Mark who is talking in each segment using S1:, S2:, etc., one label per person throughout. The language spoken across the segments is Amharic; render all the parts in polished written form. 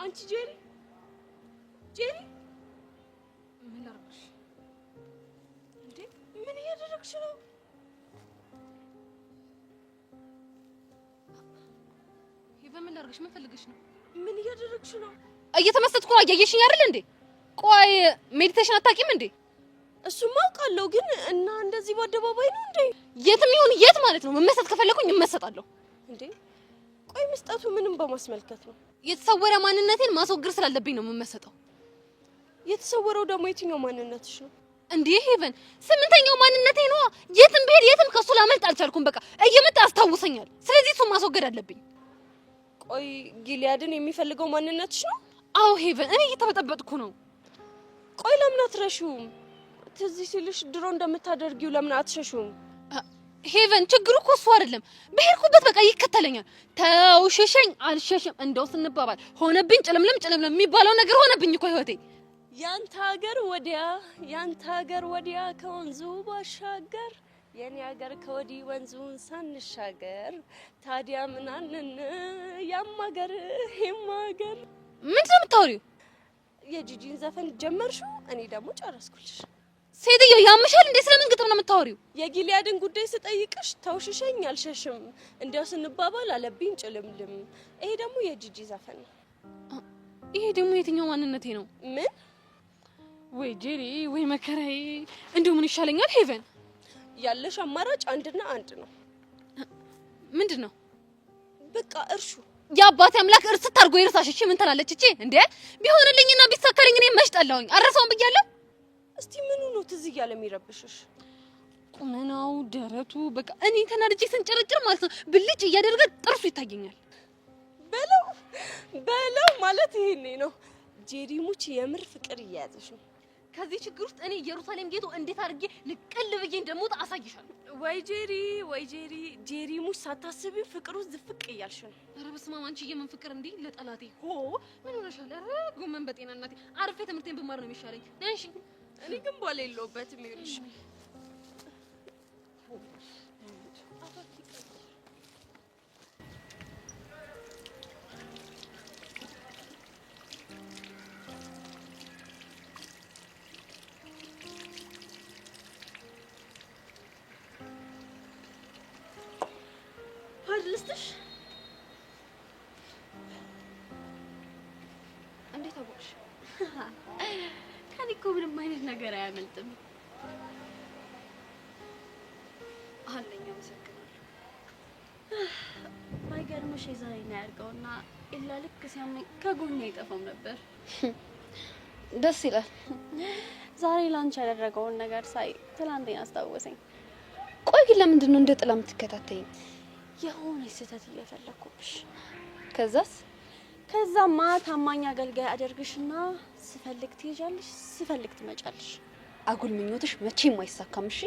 S1: አንቺ ጄሪ ጄሪ፣
S2: ምን ላድርግሽ
S1: እንዴ? ምን እያደረግሽ ነው?
S2: ሄቨን ምን ላድርግሽ? ምን ፈልገሽ ነው?
S1: ምን እያደረግሽ ነው?
S2: እየተመሰጥኩ ነው። እያየሽኝ አይደል እንዴ? ቆይ meditation አታውቂም እንዴ?
S1: እሱማ አውቃለሁ፣ ግን እና እንደዚህ በአደባባይ ነው እንዴ?
S2: የትም ይሁን የት ማለት ነው መመሰጥ ከፈለኩኝ እመሰጣለሁ።
S1: እንዴ ቆይ መስጠቱ ምንም በማስመልከት ነው?
S2: የተሰወረ ማንነቴን ማስወገድ ስላለብኝ ነው የምመሰጠው።
S1: የተሰወረው ደግሞ የትኛው ማንነትሽ ነው?
S2: እንዴ ሄቨን፣ ስምንተኛው ማንነቴ ነዋ። የትም ብሄድ የትም ከሱ ላመልጥ አልቻልኩም። በቃ እየመጣ ያስታውሰኛል። ስለዚህ እሱን ማስወገድ አለብኝ።
S1: ቆይ ጊሊያድን የሚፈልገው ማንነትሽ ነው?
S2: አዎ ሄቨን፣ እኔ እየተበጠበጥኩ ነው።
S1: ቆይ ለምን አትረሺውም? ትዝ ሲልሽ ድሮ እንደምታደርጊው ለምን አትሸሹም?
S2: ሄቨን፣ ችግሩ እኮ እሱ አይደለም። በሄድኩበት በቃ ይከተለኛል። ተው ሽሸኝ፣ አልሸሽም እንደው ስንባባል ሆነብኝ። ጭልምልም ጭልምልም የሚባለው ነገር ሆነብኝ እኮ ህይወቴ።
S1: ያንተ ሀገር ወዲያ ያንተ ሀገር ወዲያ ከወንዙ ባሻገር የኔ ሀገር ከወዲህ ወንዙን ሳንሻገር ታዲያ ምናንን ያም ሀገር ይም ሀገር።
S2: ምንድን ነው የምታወሪው?
S1: የጂጂን ዘፈን ጀመርሽው፣ እኔ ደግሞ ጨረስኩልሽ።
S2: ሴትዮ ያምሻል እንዴ? ስለምን ግጥም ነው የምታወሪው?
S1: የጊሊያድን ጉዳይ ስጠይቅሽ ተውሽሸኝ አልሸሽም እንዲያው ስንባባል አለብኝ ጭልምልም። ይሄ ደግሞ የጂጂ ዘፈን ነው።
S2: ይሄ ደግሞ የትኛው ማንነቴ ነው?
S1: ምን?
S2: ወይ ጄሪ፣ ወይ መከራዬ! እንዲሁ ምን ይሻለኛል ሄቨን?
S1: ያለሽ አማራጭ አንድና አንድ ነው።
S2: ምንድን ነው?
S1: በቃ እርሹ።
S2: የአባቴ አምላክ እርስ ታርጎ ይርሳሽ። እሺ ምን ትላለች እቺ? እንዴ ቢሆንልኝና ቢሳካልኝ እኔ መች ጠላሁኝ? አረሳውም ብያለሁ።
S1: እስቲ ምኑ ነው ትዝ እያለ የሚረብሽሽ?
S2: ቁመናው፣ ደረቱ፣ በቃ እኔ ተናድጄ ስንጨረጭር ማለት ነው ብልጭ እያደረገ ጥርሱ ይታየኛል።
S1: በለው በለው ማለት ይሄኔ ነው። ጄሪ ሙች የምር ፍቅር እየያዘሽ ነው።
S2: ከዚህ ችግር ውስጥ እኔ ኢየሩሳሌም ጌቶ እንዴት አድርጌ ንቅል ብዬ እንደምወጣ አሳይሻለሁ።
S1: ወይ ጄሪ ወይ ጄሪ፣ ጄሪ ሙች ሳታስቢው ፍቅሩ ዝፍቅ እያልሽ ነው።
S2: ኧረ በስመ አብ አንቺ የምን ፍቅር እንዲህ ለጠላቴ ሆ ምን ሆነሻል? ኧረ ጎመን በጤና እናቴ፣ አርፌ ትምህርቴን ብማር ነው የሚሻለኝ። ነሽ
S1: እኔ ግን ባል የለሁበትም። ይኸውልሽ pad ልስጥሽ።
S2: እንዴት አወቅሽ?
S3: ከኔ እኮ ምንም አይነት ነገር አያመልጥም።
S2: አለኝ። አመሰግናለሁ።
S3: ባይገርምሽ የዛሬን አያድርገውና ኤላ ልክ ሲያመኝ ከጎኔ አይጠፋም ነበር።
S2: ደስ ይላል።
S3: ዛሬ ላንቺ ያደረገውን ነገር ሳይ ትላንቴን አስታወሰኝ።
S2: ቆይ ግን ለምንድን ነው እንደ ጥላ የምትከታተይኝ?
S3: የሆነ ስህተት እየፈለኩብሽ።
S2: ከዛስ?
S3: ከዛማ ታማኝ አገልጋይ አደርግሽና ስፈልግ ትሄጃለሽ፣ ስፈልግ ትመጫለሽ።
S2: አጉል ምኞትሽ መቼም አይሳካም። እሺ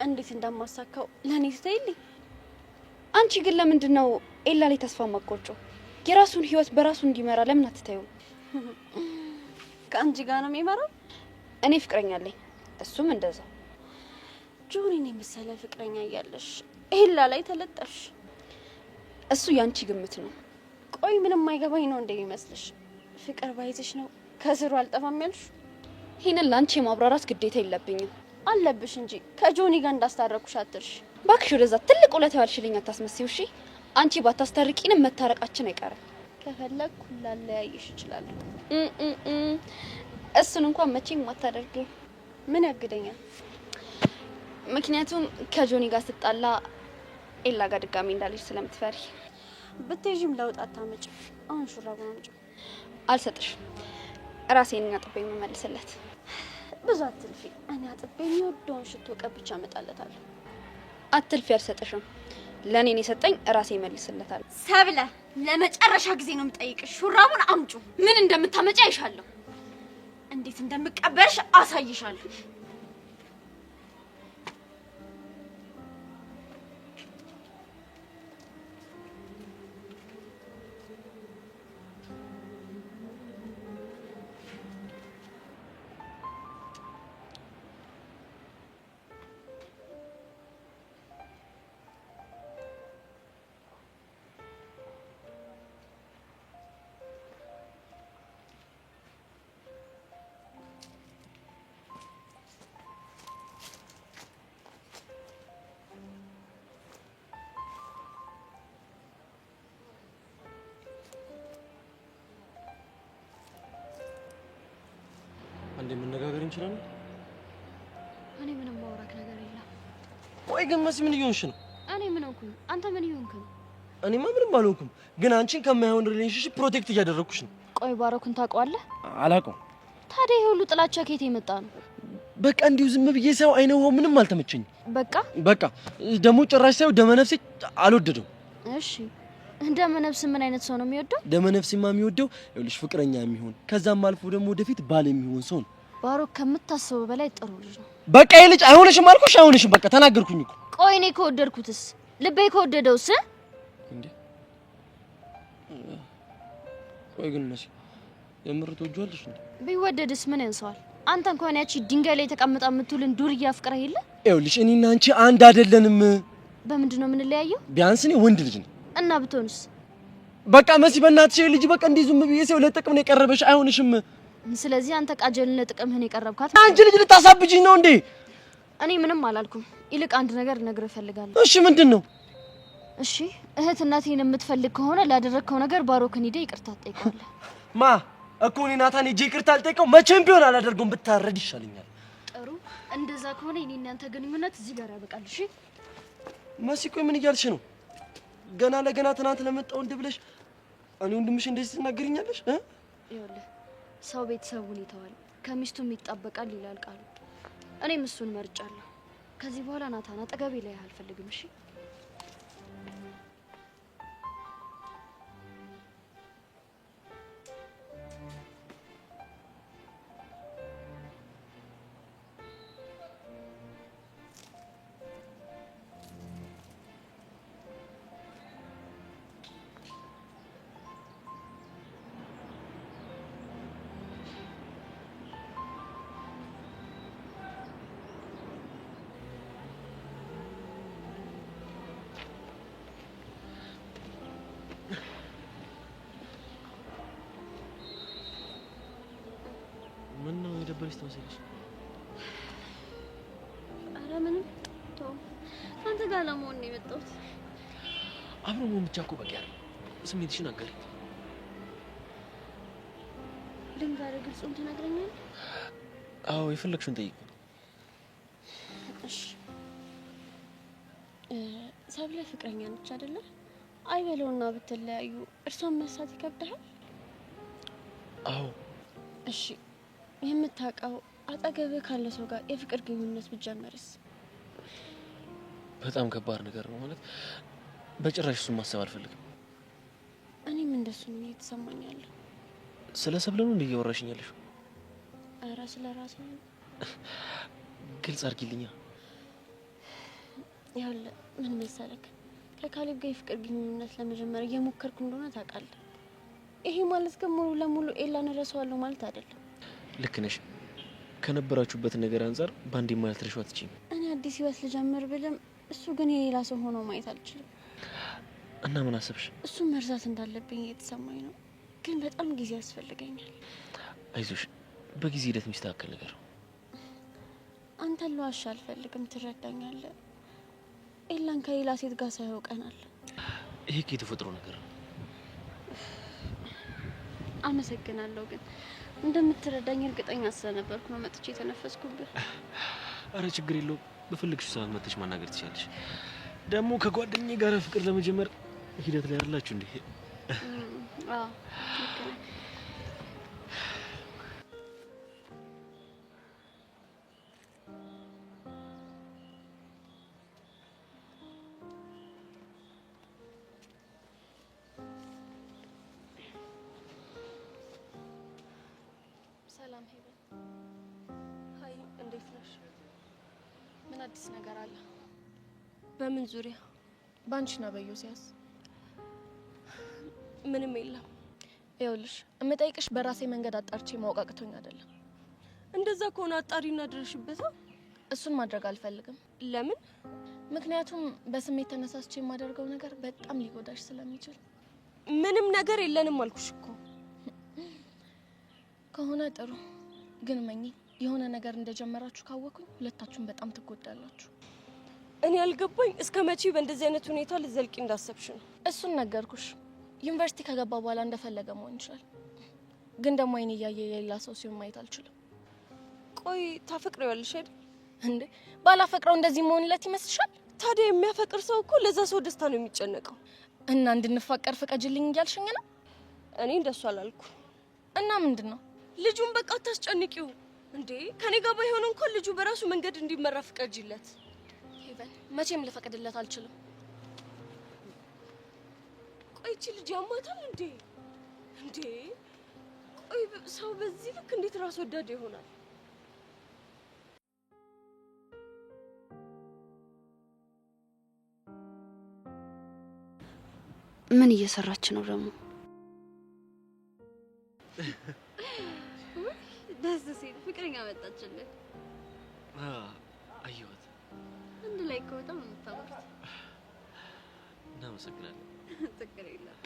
S3: እንዴት እንደማሳካው ለእኔ ስትይልኝ።
S2: አንቺ ግን ለምንድን ነው ኤላ ላይ ተስፋ ማቆርጪው? የራሱን ህይወት በራሱ እንዲመራ ለምን አትተይውም?
S3: ከአንቺ ጋር ነው የሚመራው።
S2: እኔ ፍቅረኛ አለኝ፣ እሱም እንደዛው።
S3: ጆኒን የመሰለ ፍቅረኛ እያለሽ ኤላ ላይ ተለጠፍሽ።
S2: እሱ ያንቺ ግምት ነው።
S3: ቆይ ምንም አይገባኝ ነው እንደሚመስልሽ? ፍቅር ባይዝሽ ነው ከስሩ አልጠፋም ያልሽ?
S2: ይህንን ለአንቺ የማብራራት ግዴታ የለብኝም።
S3: አለብሽ እንጂ ከጆኒ ጋር እንዳስታረኩሽ አትርሽ።
S2: ባክሽ ወደዛ ትልቅ ውለታ ያልሽልኝ አታስመስይው። እሺ አንቺ ባታስታርቂንም መታረቃችን አይቀርም።
S3: ከፈለግኩ ላለያይሽ እችላለሁ።
S2: እሱን እንኳን መቼም አታደርጊው።
S3: ምን ያግደኛል?
S2: ምክንያቱም ከጆኒ ጋር ስጣላ ኤላ ጋር ድጋሚ እንዳለች ስለምትፈሪ።
S3: ብትሄጂም ለውጥ አታመጭም። አሁን ሹራቡን አምጪው።
S2: አልሰጥሽም። ራሴን አጥቤ የምመልስለት።
S3: ብዙ አትልፊ። እኔ አጥቤ የሚወደውን ሽቶ ቀብቼ አመጣለታለሁ።
S2: አትልፊ፣ አልሰጥሽም። ለእኔ የሰጠኝ ራሴ እመልስለታለሁ።
S3: ሰብለ፣ ለመጨረሻ ጊዜ ነው የምጠይቅሽ። ሹራቡን አምጪው።
S2: ምን እንደምታመጪ አይሻለሁ።
S3: እንዴት እንደምቀበልሽ አሳይሻለሁ።
S4: አንዴ መነጋገር እንችላለን?
S3: እኔ ምንም ማውራክ ነገር የለም።
S4: ቆይ ግን መሲ ምን እየሆንሽ ነው?
S3: እኔ ምን ሆንኩኝ? አንተ ምን እየሆንክ ነው?
S4: እኔማ ምንም አልሆንኩም፣ ግን አንቺን ከማይሆን relationship protect እያደረግኩሽ ነው።
S3: ቆይ ባሮክን ታውቀዋለህ?
S4: አላውቀውም።
S3: ታዲያ ይሄ ሁሉ ጥላቻ ከየት የመጣ ነው?
S4: በቃ እንዲሁ ዝም ብዬ ሳየው አይነ ውሃው ምንም አልተመቸኝም።
S3: በቃ
S4: በቃ ደግሞ ጭራሽ ሳየው ደመነፍሴ አልወደደው።
S3: እሺ ደመነፍስ ምን አይነት ሰው ነው የሚወደው?
S4: ደመነፍሴማ የሚወደው ይኸውልሽ ፍቅረኛ የሚሆን ከዛም አልፎ ደግሞ ወደፊት ባል የሚሆን ሰው ነው።
S3: ባሮክ ከምታስበው በላይ ጥሩ ልጅ ነው።
S4: በቃ ይሄ ልጅ አይሆንሽም አልኩሽ፣ አይሆንሽም። በቃ ተናገርኩኝ እኮ።
S3: ቆይ እኔ ከወደድኩትስ ልቤ ከወደደውስ?
S4: እንዴ ቆይ ግን መሲ የምር ትወጂዋለሽ እንዴ?
S3: ቢወደድስ ምን ያንሰዋል? አንተ እንኳን ያቺ ድንጋይ ላይ ተቀምጣ የምትውልን ዱርዬ አፍቅረህ የለ?
S4: ይኸውልሽ እኔና አንቺ አንድ አይደለንም።
S3: በምንድን ነው የምንለያየው?
S4: ቢያንስ እኔ ወንድ ልጅ ነኝ።
S3: እና ብትሆንስ?
S4: በቃ መሲ በእናትሽ ይሄ ልጅ በቃ እንዲህ ዝም ብዬ ሰው ለጥቅም ነው የቀረበሽ፣ አይሆንሽም።
S3: ስለዚህ አንተ ቃጀልን ለጥቅምህን የቀረብካት።
S4: አንቺ ልጅ ልታሳብጂኝ ነው እንዴ?
S3: እኔ ምንም አላልኩም። ይልቅ አንድ ነገር ልነግርህ እፈልጋለሁ።
S4: እሺ ምንድን ነው?
S3: እሺ እህት እናቴን የምትፈልግ ከሆነ ላደረግከው ነገር ባሮክን ሂደህ ይቅርታ ትጠይቀዋለህ።
S4: ማ እኮ እኔ ናታን ሂጄ ይቅርታ አልጠይቀው መቼም ቢሆን አላደርገውም። ብታረድ ይሻለኛል።
S3: ጥሩ፣ እንደዛ ከሆነ የኔ እና አንተ ግንኙነት እዚህ ጋር ያበቃል። እሺ
S4: መሲ ቆይ ምን እያልሽ ነው? ገና ለገና ትናንት ለመጣው ወንድ ብለሽ እኔ ወንድምሽ እንደዚህ ትናገሪኛለሽ?
S3: ይኸውልህ ሰው ቤተሰቡን ይተዋል ከሚስቱም ይጣበቃል ይላል ቃሉ። እኔም እሱን መርጫለሁ። ከዚህ በኋላ ናታን አጠገቤ ላይ አልፈልግም። እሺ
S4: ምን ነው የደበረሽ ትመስያለሽ?
S3: ኧረ ምንም ተው፣ ከአንተ ጋር ለመሆን ነው የመጣሁት።
S4: አብሮ መሆን ብቻ እኮ በቂ አይደለም። ስሜትሽን አጋሪኝ።
S3: ልንገርህ፣ ግልጹን ትነግረኛለህ?
S4: አዎ የፈለግሽውን ጠይቂ።
S3: እሺ ሰብለ ፍቅረኛ ነች አይደለ? አይበለውና ብትለያዩ እርሷን መርሳት ይከብድሃል?
S4: አዎ።
S3: እሺ የምታውቀው አጠገብህ ካለ ሰው ጋር የፍቅር ግንኙነት ብትጀምርስ?
S4: በጣም ከባድ ነገር ነው ማለት በጭራሽ እሱን ማሰብ አልፈልግም።
S3: እኔም እንደሱ ነው እየተሰማኝ ያለው።
S4: ስለ ሰብለ ነው እንዴ እያወራሽኝ ያለሽው?
S3: ኧረ ስለ ራሴ ነው።
S4: ግልጽ አድርጊልኛ።
S3: ይኸውልህ ምን መሰለክ፣ ከካሌብ ጋር የፍቅር ግንኙነት ለመጀመር እየሞከርኩ እንደሆነ ታውቃለህ። ይሄ ማለት ግን ሙሉ ለሙሉ ኤላን እረሳዋለሁ ማለት አይደለም።
S4: ልክ ነሽ። ከነበራችሁበት ነገር አንጻር በአንዴ ማለት ልትረሺው አትችይም።
S3: እኔ አዲስ ህይወት ልጀምር ብልም እሱ ግን የሌላ ሰው ሆኖ ማየት አልችልም።
S4: እና ምን አሰብሽ?
S3: እሱን መርሳት እንዳለብኝ እየተሰማኝ ነው፣ ግን በጣም ጊዜ ያስፈልገኛል።
S4: አይዞሽ፣ በጊዜ ሂደት የሚስተካከል ነገር ነው።
S3: አንተን ልዋሽ አልፈልግም፣ ትረዳኛለህ። ኤላን ከሌላ ሴት ጋር ሳየው ቀናል።
S4: ይሄ የተፈጥሮ ነገር ነው።
S3: አመሰግናለሁ፣ ግን እንደምትረዳኝ እርግጠኛ ስለነበርኩ ነው መጥቼ የተነፈስኩብህ።
S4: አረ ችግር የለውም። በፈለግሽው ሰዓት መጥተሽ ማናገር ትችያለሽ። ደግሞ ከጓደኛዬ ጋር ፍቅር ለመጀመር ሂደት ላይ አይደላችሁ እንዴ?
S3: አዎ ልክ ነህ።
S5: ሰላም ሄቨን፣
S1: Hi፣ እንዴት ነሽ?
S5: ምን አዲስ ነገር አለ?
S1: በምን ዙሪያ?
S5: ባንቺና በዮሲያስ።
S1: ምንም የለም።
S5: ይኸውልሽ የምጠይቅሽ በራሴ መንገድ አጣርቼ ማወቅ አቅቶኝ አይደለም።
S1: እንደዛ ከሆነ አጣሪና ድረሽበታ።
S5: እሱን ማድረግ አልፈልግም።
S1: ለምን?
S5: ምክንያቱም በስሜት ተነሳስቼ የማደርገው ነገር በጣም ሊጎዳሽ ስለሚችል።
S1: ምንም ነገር የለንም አልኩሽ እኮ።
S5: ከሆነ ጥሩ፣ ግን መኝ የሆነ ነገር እንደጀመራችሁ ካወኩኝ ሁለታችሁም በጣም ትጎዳላችሁ።
S1: እኔ ያልገባኝ እስከ መቼ በእንደዚህ አይነት ሁኔታ ልዘልቂ እንዳሰብሽ ነው።
S5: እሱን ነገርኩሽ። ዩኒቨርሲቲ ከገባ በኋላ እንደፈለገ መሆን ይችላል። ግን ደግሞ አይኔ እያየ የሌላ ሰው ሲሆን ማየት አልችልም።
S1: ቆይ ታፈቅሪዋለሽ አይደል?
S5: እንዴ ባላፈቅረው እንደዚህ መሆንለት ይመስልሻል?
S1: ታዲያ የሚያፈቅር ሰው እኮ ለዛ ሰው ደስታ ነው የሚጨነቀው።
S5: እና እንድንፋቀር ፍቀጅልኝ እያልሽኝ ነው?
S1: እኔ እንደሱ አላልኩ።
S5: እና ምንድን ነው?
S1: ልጁን በቃ አታስጨንቂው እንዴ። ከኔ ጋር ባይሆን እንኳን ልጁ በራሱ መንገድ እንዲመራ ፍቀጅለት።
S5: ሄቨን፣ መቼም ልፈቅድለት አልችልም።
S1: ቆይ ይቺ ልጅ ያማታል እንዴ? እንዴ ቆይ ሰው በዚህ ልክ እንዴት ራስ ወዳድ ይሆናል?
S3: ምን እየሰራች ነው ደግሞ?
S2: ደስ ሲል ፍቅረኛ መጣችልን።
S4: አየኋት።
S2: አንድ ላይ እኮ በጣም ነው የምታምሩት።
S4: እናመሰግናለን።
S2: ችግር የለም።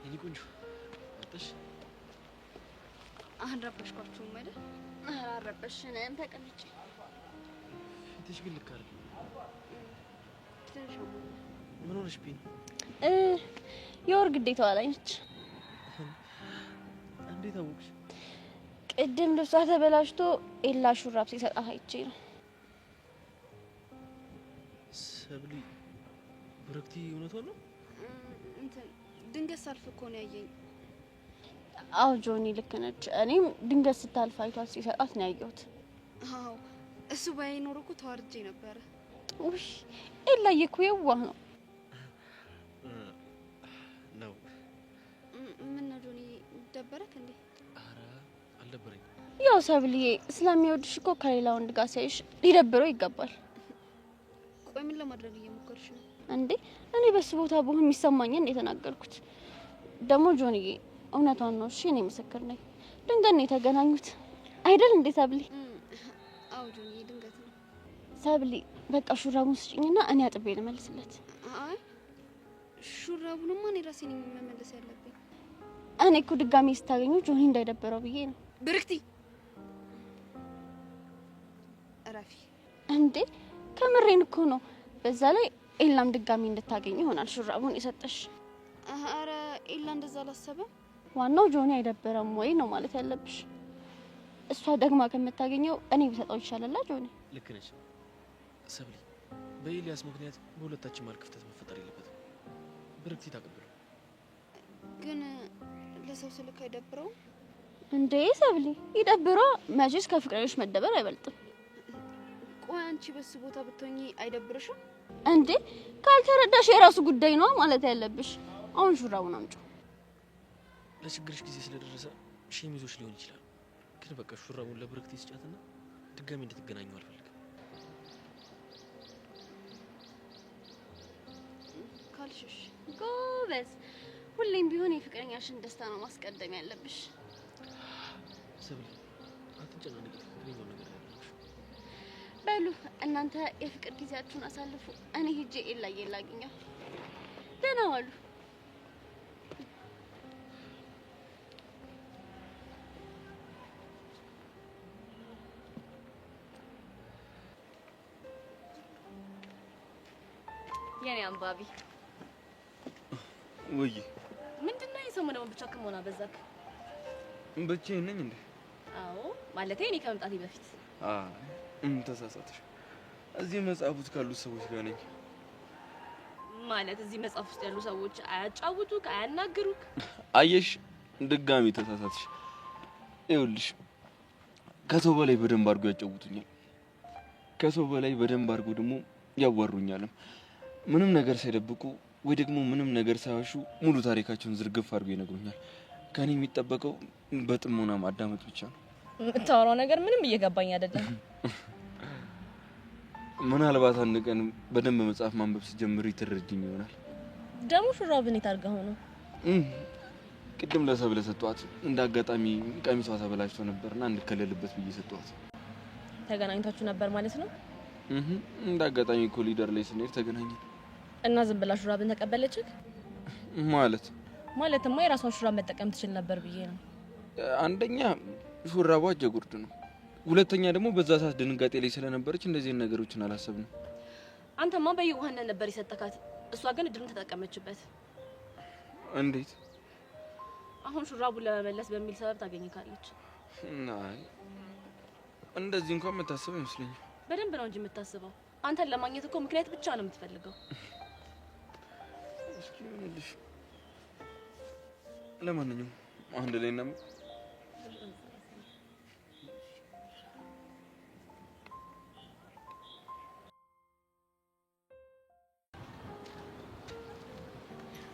S4: የኔ ቆንጆ መጣሽ?
S3: አልረበሽኳችሁም አይደል?
S2: ኧረ አልረበሽንም። ተቀምጪ።
S4: ፊትሽ ግን ልክ አይደለም።
S3: ትንሽ አሞኛል።
S4: ምን ሆነሽ ቢኒ?
S2: የወር ግዴታዋ ላይ ነች።
S4: እንዴት አወቅሽ?
S2: ቅድም ልብሷ ተበላሽቶ ኤላ ሹራብ ሲሰጣት አይቼ ነው።
S4: ሰብሊ ብረክቲ እውነቷን ነው?
S3: እንትን ድንገት ሳልፍ እኮ ነው ያየኝ።
S2: አዎ ጆኒ ልክ ነች። እኔም ድንገት ስታልፍ አይቷት ሲሰጣት ነው ያየሁት።
S3: አዎ እሱ ባይኖር እኮ ተዋርጄ ነበረ።
S2: ውይ ኤላዬ እኮ የዋህ ነው።
S4: ነው።
S3: ምን ነው ጆኒ ደበረክ እንዴ?
S4: ኧረ አልደበረኝም።
S2: ያው ሰብልዬ ስለሚወድሽ እኮ ከሌላ ወንድ ጋር ሲያይሽ ሊደብረው ይገባል።
S3: ቆይ ምን ለማድረግ እየሞከርሽ ነው
S2: እንዴ? እኔ በሱ ቦታ ብሆን የሚሰማኝን ነው የተናገርኩት። ደግሞ ጆንዬ እውነቷን ነው። እሺ እኔ ምስክር ነኝ። ድንገት ነው የተገናኙት አይደል እንዴ ሰብሊ?
S3: አዎ ጆንዬ ድንገት ነው።
S2: ሰብሊ በቃ ሹራቡን ስጭኝና እኔ አጥቤ ልመልስለት።
S3: አይ ሹራቡንማ እኔ ራሴ ነኝ መመለስ ያለብኝ።
S2: እኔ እኮ ድጋሜ ስታገኙ ጆኒ እንዳይደበረው ብዬ ነው።
S3: ብርክቲ እረፊ
S2: እንዴ ከምሬን እኮ ነው። በዛ ላይ ኤላም ድጋሜ እንድታገኝ ይሆናል ሹራቡን የሰጠሽ።
S3: አረ ኤላ እንደዛ አላሰበም።
S2: ዋናው ጆኒ አይደበረም ወይ ነው ማለት ያለብሽ። እሷ ደግማ ከምታገኘው እኔ ብሰጠው ይሻላል። ጆኒ
S4: ልክ ነች ሰብሊ። በኤልያስ ምክንያት በሁለታችን መሃል ክፍተት መፈጠር የለበትም። ብርክቲ ታቀብለው።
S3: ግን ለሰው ስልክ አይደብረውም
S2: እንዴ ሰብሊ? ይደብሯ። መቼስ ከፍቅረኞች መደበር አይበልጥም።
S3: ቆይ አንቺ በሱ ቦታ ብትሆኚ አይደብርሽም
S2: እንዴ? ካልተረዳሽ የራሱ ጉዳይ ነው ማለት ያለብሽ። አሁን ሹራቡን አምጪው።
S4: ለችግርሽ ጊዜ ስለደረሰ ሸሚዞች ሊሆን ይችላል፣ ግን በቃ ሹራቡን ለብርክቲ ስጫትና ድጋሚ እንድትገናኙ አልፈልግም።
S3: ካልሽሽ
S2: ጎበዝ። ሁሌም ቢሆን የፍቅረኛሽን ደስታ ነው ማስቀደም ያለብሽ።
S4: ሰብሊ አትጨናነቂ፣ ትክክለኛውን ነገር ያደረግሽው።
S2: በሉ እናንተ የፍቅር ጊዜያችሁን አሳልፉ። እኔ ሂጄ ኤላዬን ላግኘው። ደህና ዋሉ።
S1: የኔ አንባቢ
S6: ወይ
S5: ምንድነው የሰሞኑ ደግሞ ብቻ ከመሆን አበዛክ?
S6: ብቻዬን ነኝ እንዴ?
S5: አዎ ማለቴ እኔ ከመምጣቴ በፊት።
S6: አይ ተሳሳትሽ። እዚህ መጽሐፍ ውስጥ ካሉት ሰዎች ጋር ነኝ።
S5: ማለት እዚህ መጽሐፍ ውስጥ ያሉ ሰዎች አያጫውቱክ፣ አያናግሩክ?
S6: አየሽ፣ ድጋሚ ተሳሳትሽ። ይኸውልሽ ከሰው በላይ በደንብ አድርጎ ያጫውቱኛል፣ ከሰው በላይ በደንብ አድርጎ ደግሞ ያዋሩኛልም። ምንም ነገር ሳይደብቁ ወይ ደግሞ ምንም ነገር ሳያሹ ሙሉ ታሪካቸውን ዝርግፍ አድርጎ ይነግሩኛል። ከኔ የሚጠበቀው በጥሞና ማዳመጥ ብቻ ነው።
S5: የምታወራው ነገር ምንም እየገባኝ አይደለም።
S6: ምናልባት አንድ ቀን በደንብ መጽሐፍ ማንበብ ስጀምር ይተረጅኝ ይሆናል።
S5: ደግሞ ሹራብን የት አድርገኸው ነው?
S6: ቅድም ለሰብለ ሰጧት። እንደ አጋጣሚ ቀሚሷ ተበላሽቶ ነበርና እንድከለልበት ብዬ ሰጧት።
S5: ተገናኝታችሁ ነበር ማለት ነው?
S6: እንደ አጋጣሚ ኮሊደር ላይ ስንሄድ ተገናኘን።
S5: እና ዝም ብላ ሹራብን ተቀበለችክ?
S6: ማለት
S5: ማለትማ የራሷን ሹራብ መጠቀም ትችል ነበር ብዬ ነው።
S6: አንደኛ ሹራቧ እጀ ጉርድ ነው፣ ሁለተኛ ደግሞ በዛ ሰዓት ድንጋጤ ላይ ስለነበረች እንደዚህ ነገሮችን አላሰብንም።
S5: አንተማ በየዋህነት ነበር የሰጠካት፣ እሷ ግን እድሉን ተጠቀመችበት።
S6: እንዴት?
S5: አሁን ሹራቡን ለመመለስ በሚል ሰበብ ታገኝካለች።
S6: አይ እንደዚህ እንኳን የምታስብ አይመስለኝም።
S1: በደንብ ነው እንጂ የምታስበው። አንተን ለማግኘት እኮ ምክንያት ብቻ ነው የምትፈልገው።
S6: እስኪ ይሁንልሽ። ለማንኛውም አንድ ላይ እናም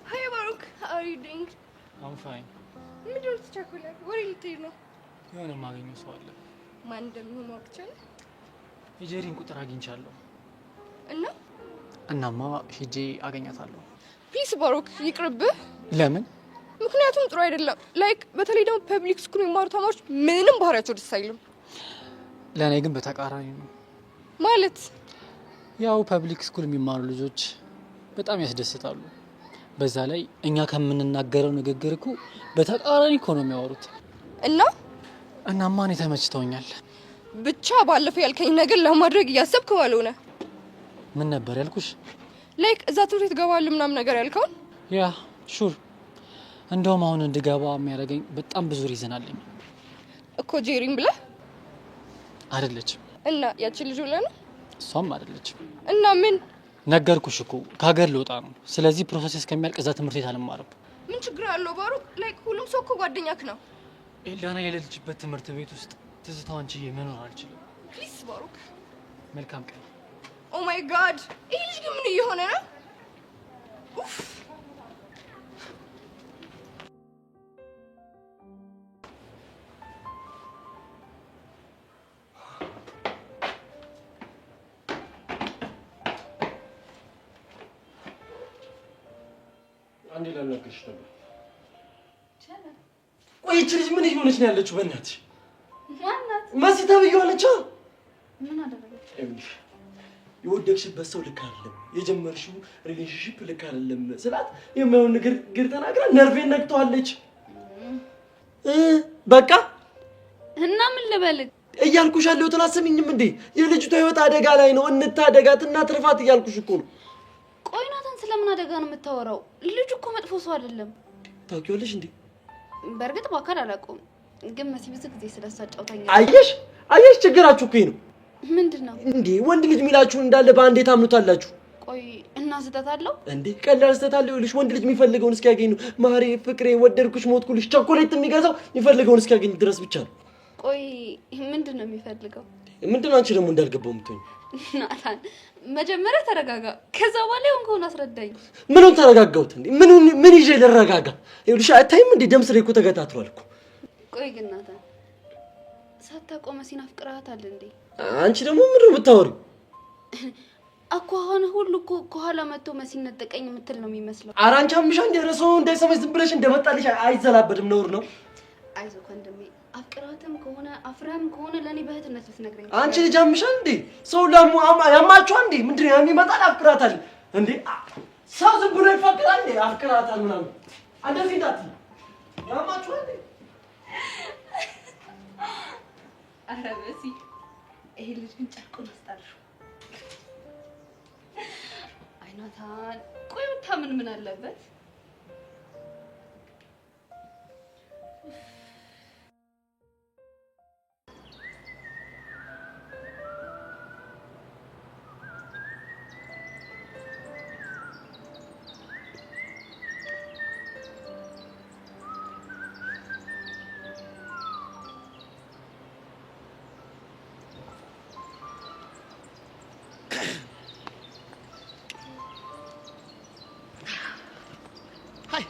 S5: Hi ባሩክ፣ how are you doing?
S7: I'm fine.
S5: ምንድን ነው የምትቸኩለው? ወዴት ልትሄድ ነው?
S7: የሆነ የማገኘው ሰው አለ።
S5: ማን እንደሚሆን ማወቅ ይቻላል?
S7: የጄሪን ቁጥር አግኝቻለሁ።
S5: እና
S7: እናማ ሄጄ አገኛታለሁ።
S5: Please ባሩክ ይቅርብህ።
S7: ለምን?
S5: ምክንያቱም ጥሩ አይደለም። Like በተለይ ደግሞ public school የሚማሩ ተማሪዎች ምንም ባህሪያቸው ደስ አይልም።
S7: ለእኔ ግን በተቃራኒ ነው።
S5: ማለት
S7: ያው public school የሚማሩ ልጆች በጣም ያስደስታሉ። በዛ ላይ እኛ ከምንናገረው ንግግር እኮ በተቃራኒ እኮ ነው የሚያወሩት።
S5: እና
S7: እናማ እኔ ተመችተውኛል።
S5: ብቻ ባለፈው ያልከኝ ነገር ለማድረግ እያሰብክ ባልሆነ።
S7: ምን ነበር ያልኩሽ?
S5: Like እዛ ትምህርት ቤት እገባለሁ ምናምን ነገር ያልከውን።
S7: Yeah, sure። እንደውም አሁን እንድገባ የሚያደርገኝ በጣም ብዙ reason አለኝ።
S5: እኮ ጄሪን ብለህ
S7: አይደለችም።
S5: እና ያቺን ልጅ ብለህ ነው?
S7: እሷም አይደለችም።
S5: እና ምን?
S7: ነገርኩሽ እኮ ከሀገር ልወጣ ነው። ስለዚህ process እስከሚያልቅ እዛ ትምህርት ቤት አልማርም።
S5: ምን ችግር አለው ባሩክ? Like ሁሉም ሰው እኮ ጓደኛክ ነው።
S7: ኤልዳና የሌለችበት ትምህርት ቤት ውስጥ ትዝታዋን ችዬ መኖር አልችልም።
S5: Please ባሩክ።
S7: መልካም ቀን።
S5: Oh my God፣ ይህ ልጅ ግን ምን እየሆነ ነው? ኡፍ።
S4: አንዴ ላናግርሽ ነበር። ቆይ ይህች ልጅ ምን እየሆነች ነው ያለችው? በእናትሽ
S3: ማናት?
S4: መሲ ተብዬዋ ነች።
S3: ምን አደረገች?
S4: ይኸውልሽ የወደቅሽበት ሰው ልክ አይደለም፣ የጀመርሽው relationship ልክ አይደለም ስላት የማይሆን ንግግር ተናግራ ነርቬን ነክተዋለች። በቃ
S3: እና ምን ልበልህ?
S4: እያልኩሽ ያለሁትን አትሰሚኝም እንዴ? የልጅቷ ህይወት አደጋ ላይ ነው። እንታደጋት፣ እናትርፋት እያልኩሽ እኮ ነው።
S3: ቆይ ናታን፣ ስለምን አደጋ ነው የምታወራው? ልጁ እኮ መጥፎ ሰው አይደለም።
S4: ታውቂዋለሽ እንዴ?
S3: በእርግጥ በአካል አላውቀውም፣ ግን መሲ ብዙ ጊዜ ስለሷ አጫውታኛለች።
S4: አየሽ አየሽ፣ ችግራችሁ እኮ ይሄ ነው።
S3: ምንድን ነው
S4: እንዴ? ወንድ ልጅ የሚላችሁን እንዳለ በአንዴ ታምኑታላችሁ።
S3: ቆይ እና ስህተት አለው
S4: እንዴ? ቀላል ስህተት አለው? ይኸውልሽ ወንድ ልጅ የሚፈልገውን እስኪያገኝ ነው። ማሬ፣ ፍቅሬ፣ ወደድኩሽ፣ ሞትኩልሽ፣ ቸኮሌት የሚገዛው የሚፈልገውን እስኪያገኝ ድረስ ብቻ ነው።
S3: ቆይ ምንድን ነው የሚፈልገው?
S4: ምንድን ነው አንቺ ደግሞ እንዳልገባው የምትሆኝ?
S3: ናታን መጀመሪያ ተረጋጋ፣ ከዛ በኋላ የሆንከውን አስረዳኝ።
S4: ምኑን ተረጋጋሁት እንዴ? ምን ይዤ ልረጋጋ? ይኸውልሽ አታይም እንዴ ደም ስሬ እኮ ተገታትሯል እኮ።
S3: ቆይ ግን ናታን ሳታውቀው መሲን አፍቅረሃታል እንዴ?
S4: አንቺ ደግሞ ምንድን ነው የምታወሪው?
S3: አኳኋን ሁሉ እኮ ከኋላ መጥቶ መሲን ነጠቀኝ የምትል ነው የሚመስለው።
S4: ኧረ አንቺ አምሻ እንደ ሰው እንዳይሰማሽ ዝም ብለሽ እንደመጣልሽ አይዘላበድም፣ ነውር ነው።
S3: አይዞህ ወንድሜ፣ አፍቅራትም ከሆነ አፍረህም ከሆነ ለእኔ በእህትነት ብትነግረኝ።
S4: አንቺ ልጅ አምሻ እንዴ? ሰው ለሙ ያማችኋል እንዴ? ምንድን ነው የሚመጣል? አፍቅራታል እንዴ? ሰው ዝም ብሎ ይፈቅራል እንዴ? አፍቅራታል ምናምን እንደዚህ እንዳትዪ። ያማችኋል እንዴ?
S3: ኧረ መሲ፣ ይሄ ልጅ ግን ጨርቁን አስጣልሽው። አይ ናታን፣ ቆይ ብታምን ምን አለበት?
S8: Hi.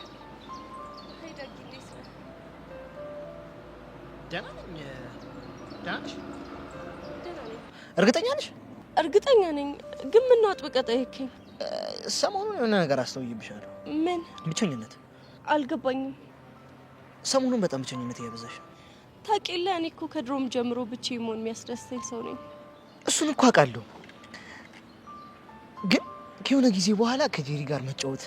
S1: Hi ዳጊ፣ እንዴት ነህ?
S8: ደህና ነኝ። ደህና ነሽ?
S1: ደህና ነኝ።
S8: እርግጠኛ ነሽ?
S1: እርግጠኛ ነኝ። ግን ምነው አጥብቀህ ጠየከኝ?
S8: ሰሞኑን የሆነ ነገር አስተውዬብሻለሁ።
S1: ምን?
S8: ብቸኝነት።
S1: አልገባኝም።
S8: ሰሞኑን በጣም ብቸኝነት እያበዛሽ ነው።
S1: ታውቂ የለ እኔ እኮ ከድሮም ጀምሮ ብቻዬን መሆን የሚያስደስተኝ ሰው ነኝ።
S8: እሱን እኮ አውቃለሁ። ግን ከሆነ ጊዜ በኋላ ከጄሪ ጋር መጫወት፣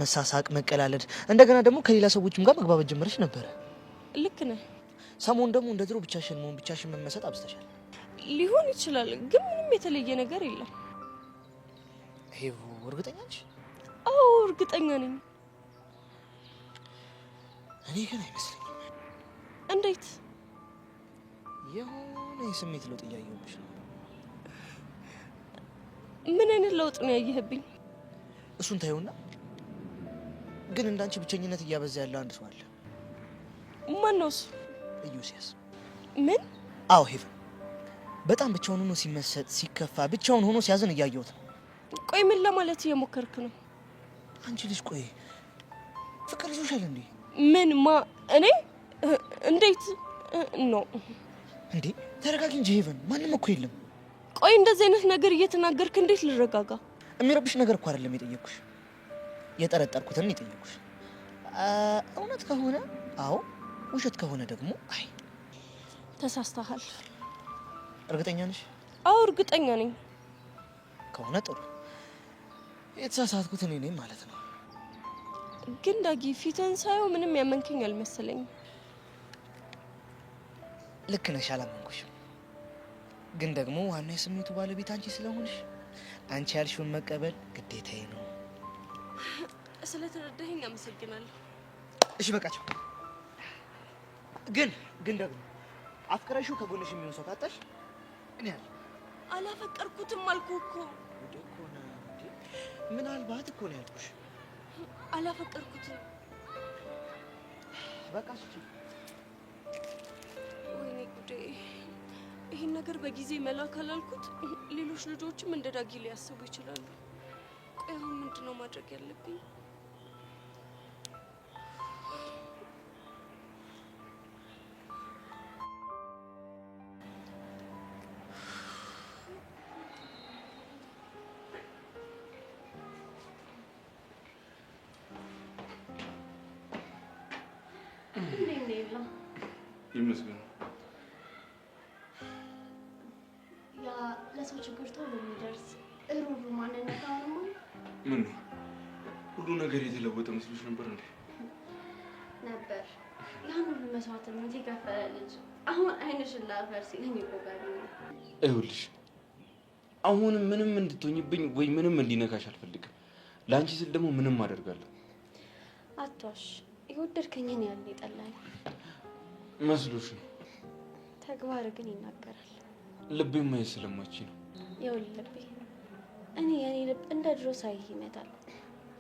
S8: መሳሳቅ፣ መቀላለድ እንደገና ደግሞ ከሌላ ሰዎችም ጋር መግባባት ጀመረች ነበረ።
S1: ልክ ነህ።
S8: ሰሞኑን ደግሞ እንደ ድሮ ብቻሽን መሆን፣ ብቻሽን መመሰጥ አብዝተሻል።
S1: ሊሆን ይችላል፣ ግን ምንም የተለየ ነገር የለም።
S8: ይሄው እርግጠኛ ነሽ?
S1: አዎ እርግጠኛ ነኝ።
S8: እኔ ግን አይመስለኝም።
S1: እንዴት?
S8: የሆነ የስሜት ለውጥ እያየሁብሽ ነው።
S1: ምን አይነት ለውጥ ነው ያየህብኝ?
S8: እሱን ታዩና፣ ግን እንዳንቺ ብቸኝነት እያበዛ ያለው አንድ ሰው አለ።
S1: ማን ነው እሱ?
S8: ኢዮስያስ።
S1: ምን?
S8: አዎ ሄቨን፣ በጣም ብቻውን ሆኖ ሲመሰጥ፣ ሲከፋ፣ ብቻውን ሆኖ ሲያዝን እያየሁት ነው።
S1: ቆይ ምን ለማለት እየሞከርክ ነው?
S8: አንቺ ልጅ ቆይ ፍቅር ይዞሻል እንዴ?
S1: ምን? ማ? እኔ? እንዴት ነው
S8: እንዴ? ተረጋጊ እንጂ ሄቨን፣ ማንም እኮ የለም።
S1: ቆይ እንደዚህ አይነት ነገር እየተናገርክ እንዴት ልረጋጋ?
S8: የሚረብሽ ነገር እኮ አይደለም የጠየቅኩሽ፣ የጠረጠርኩትን የጠየቅኩሽ። እውነት ከሆነ አዎ፣ ውሸት ከሆነ ደግሞ አይ።
S1: ተሳስተሃል።
S8: እርግጠኛ ነሽ?
S1: አዎ እርግጠኛ ነኝ።
S8: ከሆነ ጥሩ፣ የተሳሳትኩት እኔ ነኝ ማለት ነው።
S1: ግን ዳጊ ፊትህን ሳየው ምንም ያመንከኝ አልመሰለኝም።
S8: ልክ ነሽ፣ አላመንኩሽም። ግን ደግሞ ዋና የስሜቱ ባለቤት አንቺ ስለሆንሽ አንቺ ያልሽውን መቀበል ግዴታዬ ነው።
S1: ስለተረዳኸኝ አመሰግናለሁ።
S8: እሺ በቃቸው። ግን ግን ደግሞ አፍቅረሽው ከጎንሽ የሚሆን ሰው ካጣሽ እኔ አለ።
S1: አላፈቀርኩትም አልኩህ እኮ።
S8: ምናልባት እኮ ነው ያልኩሽ።
S1: አላፈቀርኩትም።
S8: በቃ እሺ።
S1: ወይኔ ጉዴ! ይህን ነገር በጊዜ መላ ካላልኩት ሌሎች ልጆችም እንደ ዳጊ ሊያስቡ ይችላሉ። ቆይ አሁን ምንድን ነው ማድረግ ያለብኝ?
S6: ይመስገን።
S3: ያ ለሰው ችግር ቶሎ የሚደርስ እሩሩ ማንነት አሁንማ
S6: ምን ነው ሁሉ ነገር የተለወጠ መስሎሽ ነበር እንዴ?
S3: ነበር። ያን ሁሉ መስዋዕትነት የከፈለ ልጅ አሁን አይንሽን ላፈር ሲለኝ እኮ ገርሞኛል።
S6: ይኸውልሽ አሁን ምንም እንድትሆኝብኝ ወይ ምንም እንዲነካሽ አልፈልግም። ለአንቺ ስል ደግሞ ምንም አደርጋለሁ።
S3: አትዋሽ፣ የወደድከኝን ያህል የጠላኸኝ
S6: መስሎሽ ነው።
S3: ተግባር ግን ይናገራል።
S6: ልቤ ማየት ስለማች ነው።
S3: ይኸውልህ ልቤ፣ እኔ የኔ ልብ እንደ ድሮ ሳይህ ይመታል።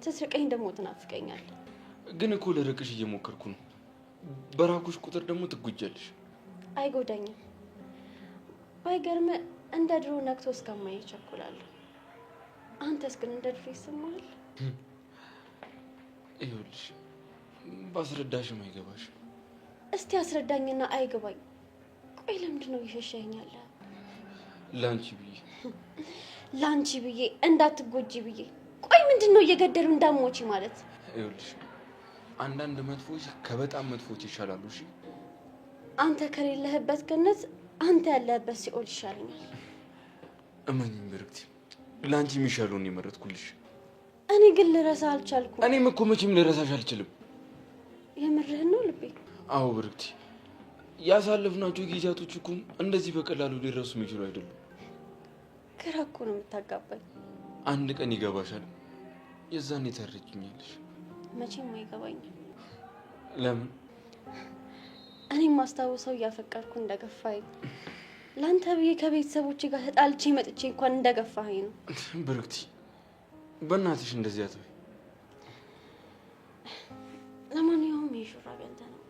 S3: ስትርቀኝ ደግሞ ትናፍቀኛለህ።
S6: ግን እኮ ልርቅሽ እየሞከርኩ ነው። በራኩሽ ቁጥር ደግሞ ትጎጃለሽ።
S3: አይጎዳኝም። ባይገርም እንደ ድሮ ነክቶ እስከማይ እቸኩላለሁ። አንተስ ግን እንደ ድሮ ይሰማሃል?
S6: ይኸውልሽ ባስረዳሽም አይገባሽ።
S3: እስቲ አስረዳኝና አይገባኝ። ቆይ ለምንድን ነው እየሸሸኸኝ ያለኸው?
S6: ላንቺ ብዬ።
S3: ላንቺ ብዬ እንዳትጎጂ ብዬ። ቆይ ምንድን ነው እየገደሉ እንዳትሞቺ ማለት?
S6: ይኸውልሽ አንዳንድ መጥፎች ከበጣም መጥፎች ይሻላሉ። እሺ
S3: አንተ ከሌለህበት ገነት አንተ ያለህበት ሲኦል ይሻለኛል።
S6: እመኚኝ ብርክቲ፣ ላንቺ የሚሻለውን የመረጥኩልሽ።
S3: እኔ ግን ልረሳ አልቻልኩም።
S6: እኔም እኮ መቼም ልረሳሽ አልችልም።
S3: የምርህን ነው ልቤ?
S6: አዎ ብርክቲ፣ ያሳለፍናቸው ጊዜያቶች እኮ እንደዚህ በቀላሉ ሊረሱ የሚችሉ አይደሉም።
S3: ግራ እኮ ነው የምታጋባኝ።
S6: አንድ ቀን ይገባሻል፣ የዛኔ ተረጅኛለሽ።
S3: መቼም አይገባኝም።
S6: ለምን?
S3: እኔም ማስታውሰው እያፈቀርኩ እንደገፋኝ፣ ለአንተ ብዬ ከቤተሰቦቼ ጋር ተጣልቼ መጥቼ እንኳን እንደገፋኸኝ ነው።
S6: ብርክቲ፣ በእናትሽ እንደዚህ አትበይ።
S3: ለማንኛውም ይሄ ሹራብ ያንተ ነው።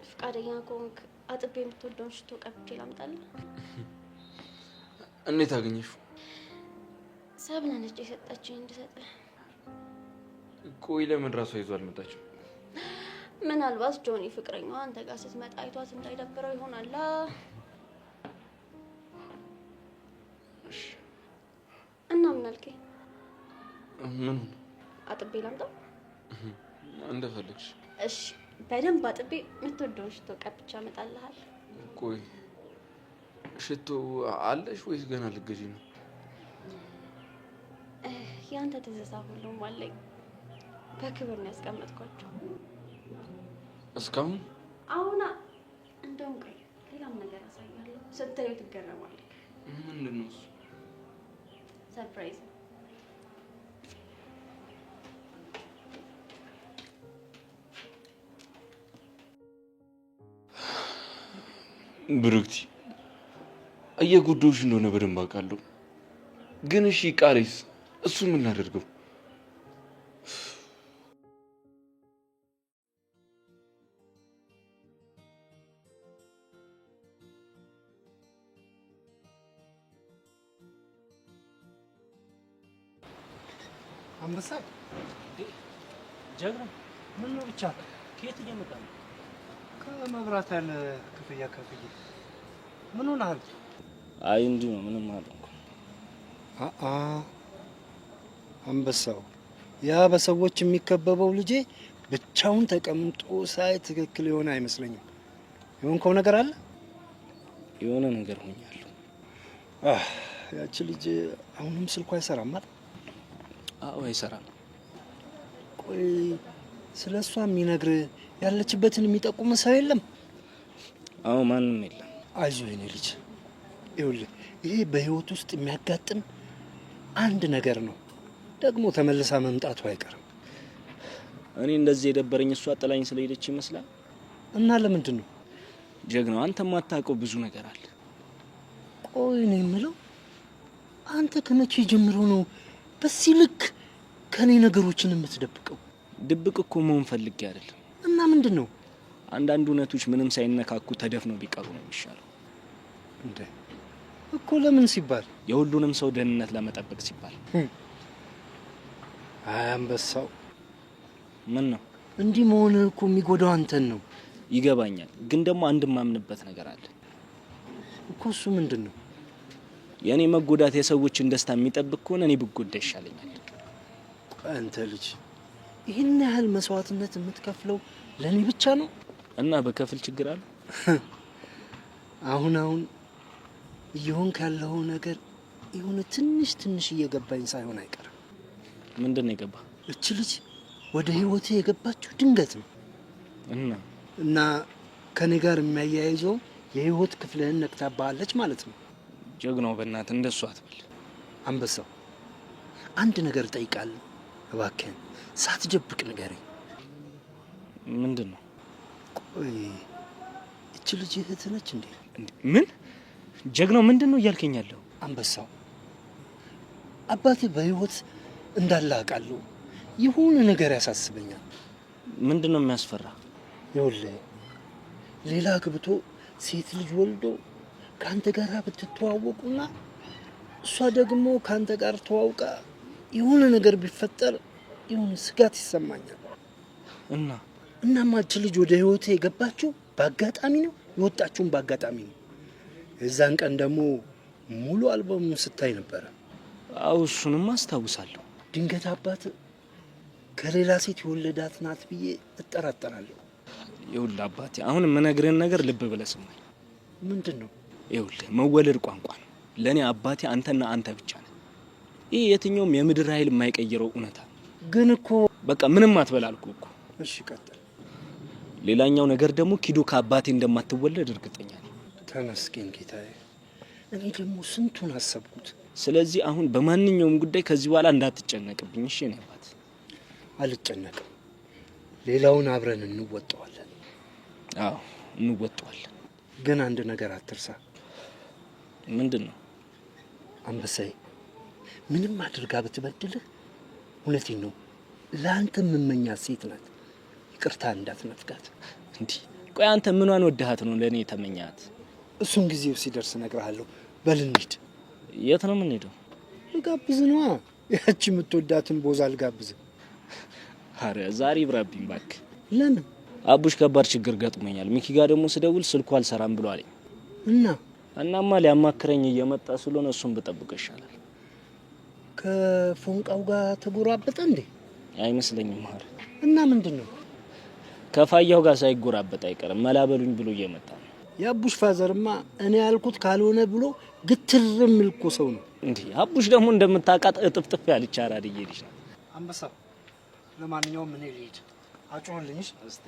S3: ፈቃደኛ ከሆንክ አጥቤ የምትወደውን ሽቶ ቀብቼ ላምጣልህ።
S6: እንዴት አገኘሽው?
S3: ሰብለ ነች የሰጠችኝ እንድሰጥህ።
S6: ቆይ ለምን ራሷ ይዞ አልመጣችም?
S3: ምናልባት ጆኒ ፍቅረኛዋ አንተ ጋር ስትመጣ አይቷት እንዳይደብረው ይሆናላ።
S6: እሺ።
S3: እና ምን አልከኝ?
S6: ምን?
S3: አጥቤ ላምጣው?
S6: እንደፈለግሽ።
S3: እሺ፣ በደንብ አጥቤ የምትወደውን ሽቶ ቀብቼ አመጣልሃለሁ።
S6: ቆይ ሽቶ አለሽ ወይስ ገና ልትገዢ ነው?
S3: ያንተ ትዝታ ሁሉም አለኝ። በክብር ነው ያስቀመጥኳቸው።
S6: እስካሁን?
S3: አሁና እንደውም ቆይ ሌላም ነገር አሳያለሁ። ስታዩ ትገረማለህ።
S6: ምንድን ነው እሱ?
S3: Surprise ነው።
S6: ብሩክቲ፣ እየጎዳሁሽ እንደሆነ በደንብ አውቃለሁ። ግን እሺ ቃሌስ፣ እሱ ምን ላደርገው?
S9: አንበሳ
S10: ጀግና፣
S9: ምን ነው ብቻ
S10: ከየት እየመጣ ነው?
S9: ከመብራት ያለ ክፍያ ከፍዬ። ምን ሆነሃል?
S10: አይ እንዲሁ ነው፣ ምንም አልሆንኩም።
S9: አአ አንበሳው፣ ያ በሰዎች የሚከበበው ልጄ ብቻውን ተቀምጦ ሳይ ትክክል የሆነ አይመስለኝም። የሆንከው ነገር አለ?
S10: የሆነ ነገር ሆኛለሁ።
S9: አህ ያቺ ልጅ አሁንም ስልኳ አይሰራም አይደል?
S10: አዎ አይሰራም።
S9: ቆይ ስለ እሷ የሚነግር ያለችበትን የሚጠቁም ሰው የለም?
S10: አዎ ማንም የለም።
S9: አይዞህ የኔ ልጅ፣ ይኸውልህ ይሄ በህይወት ውስጥ የሚያጋጥም አንድ ነገር ነው። ደግሞ ተመልሳ መምጣቱ አይቀርም።
S10: እኔ እንደዚህ የደበረኝ እሷ ጥላኝ ስለሄደች ይመስላል።
S9: እና ለምንድን ነው
S10: ጀግናው? አንተ የማታውቀው ብዙ ነገር አለ።
S9: ቆይ ነው የምለው፣ አንተ ከመቼ ጀምሮ ነው በዚህ ልክ ከኔ ነገሮችን የምትደብቀው?
S10: ድብቅ እኮ መሆን ፈልጌ አይደለም።
S9: እና ምንድን ነው?
S10: አንዳንድ እውነቶች ምንም ሳይነካኩ ተደፍነው ቢቀሩ ነው የሚሻለው።
S9: እንደ እኮ ለምን ሲባል?
S10: የሁሉንም ሰው ደህንነት ለመጠበቅ ሲባል።
S9: አይ አንበሳው፣
S10: ምን ነው
S9: እንዲህ መሆንህ እኮ የሚጎዳው አንተን ነው።
S10: ይገባኛል፣ ግን ደግሞ አንድ የማምንበት ነገር አለ
S9: እኮ። እሱ ምንድን ነው?
S10: የእኔ መጎዳት የሰዎችን ደስታ የሚጠብቅ ከሆነ እኔ ብጎዳ ይሻለኛል።
S9: ቆይ አንተ ልጅ ይህን ያህል መስዋዕትነት የምትከፍለው ለእኔ ብቻ ነው?
S10: እና በከፍል ችግር አለ?
S9: አሁን አሁን እየሆንክ ያለው ነገር የሆነ ትንሽ ትንሽ እየገባኝ ሳይሆን አይቀርም።
S10: ምንድን ነው የገባ?
S9: እች ልጅ ወደ ህይወቴ የገባችው ድንገት ነው።
S10: እና
S9: እና ከኔ ጋር የሚያያይዘው የህይወት ክፍልህን ነክታባለች ማለት ነው።
S10: ጀግናው፣ በእናትህ እንደሱ አትበል።
S9: አንበሳው፣ አንድ ነገር እጠይቃለሁ፣ እባክህን ሳትደብቅ ንገረኝ።
S10: ምንድን ነው?
S9: ቆይ እች ልጅ እህትህ ነች እንዴ?
S10: ምን ጀግናው፣ ምንድን ነው እያልከኝ ያለው?
S9: አንበሳው፣ አባትህ በህይወት እንዳለ አውቃለሁ። የሆነ ነገር ያሳስበኛል።
S10: ምንድን ነው የሚያስፈራ?
S9: ይኸውልህ ሌላ አግብቶ ሴት ልጅ ወልዶ ከአንተ ጋር ብትተዋወቁና እሷ ደግሞ ከአንተ ጋር ተዋውቃ የሆነ ነገር ቢፈጠር የሆነ ስጋት ይሰማኛል።
S10: እና
S9: እናማ እች ልጅ ወደ ህይወቴ የገባችው በአጋጣሚ ነው፣ የወጣችውን በአጋጣሚ ነው። የዛን ቀን ደግሞ ሙሉ አልበሙን ስታይ ነበረ።
S10: አዎ እሱንም አስታውሳለሁ።
S9: ድንገት አባት ከሌላ ሴት የወለዳት ናት ብዬ እጠራጠራለሁ።
S10: ይኸውልህ አባቴ፣ አሁን የምነግርህን ነገር ልብ ብለህ ስማኝ።
S9: ምንድን ነው?
S10: ይኸውልህ መወለድ ቋንቋ ነው። ለእኔ አባቴ አንተና አንተ ብቻ ነህ። ይህ የትኛውም የምድር ኃይል የማይቀይረው እውነታ ነው።
S9: ግን እኮ
S10: በቃ ምንም አትበል አልኩህ እኮ።
S9: እሺ ቀጥል።
S10: ሌላኛው ነገር ደግሞ ኪዶ ከአባቴ እንደማትወለድ እርግጠኛ ነኝ።
S9: ተመስገን ጌታዬ። እኔ ደግሞ ስንቱን አሰብኩት።
S10: ስለዚህ አሁን በማንኛውም ጉዳይ ከዚህ በኋላ እንዳትጨነቅብኝ እሺ? የእኔ አባት።
S9: አልጨነቅም። ሌላውን አብረን እንወጣዋለን።
S10: አዎ እንወጣዋለን።
S9: ግን አንድ ነገር አትርሳ።
S10: ምንድን ነው?
S9: አንበሳዬ፣ ምንም አድርጋ ብትበድልህ፣ እውነቴን ነው ለአንተ የምመኛት ሴት ናት። ይቅርታ እንዳትነፍጋት።
S10: እንዲህ ቆይ፣ አንተ ምኗን ወድሃት ነው ለእኔ የተመኛት?
S9: እሱን ጊዜው ሲደርስ እነግርሃለሁ። በል እንሂድ።
S10: የት ነው የምንሄደው?
S9: ልጋብዝ ነዋ። ያቺ የምትወዳትን ቦዛ ልጋብዝ።
S10: አረ ዛሬ ይብራብኝ እባክህ።
S9: ለምን?
S10: አቡሽ ከባድ ችግር ገጥሞኛል። ሚኪ ጋር ደግሞ ስደውል ስልኩ አልሰራም ብሎ አለኝ።
S9: እና
S10: እናማ ሊያማክረኝ እየመጣ ስለሆነ እሱን ብጠብቀው ይሻላል።
S9: ከፎንቃው ጋር ተጎራበጠ እንዴ?
S10: አይመስለኝም። አረ
S9: እና ምንድን ነው?
S10: ከፋያው ጋር ሳይጎራበጥ አይቀርም። መላበሉኝ ብሎ እየመጣ ነው።
S9: የአቡሽ ፋዘርማ እኔ ያልኩት ካልሆነ ብሎ ግትር የሚል እኮ ሰው ነው።
S10: እንዲህ አቡሽ ደግሞ እንደምታውቃት እጥፍጥፍ ያለች አራድዬ ልጅ ናት።
S9: አንበሳው፣ ለማንኛውም እኔ ልሂድ፣ አጮህልኝ።
S10: እስቲ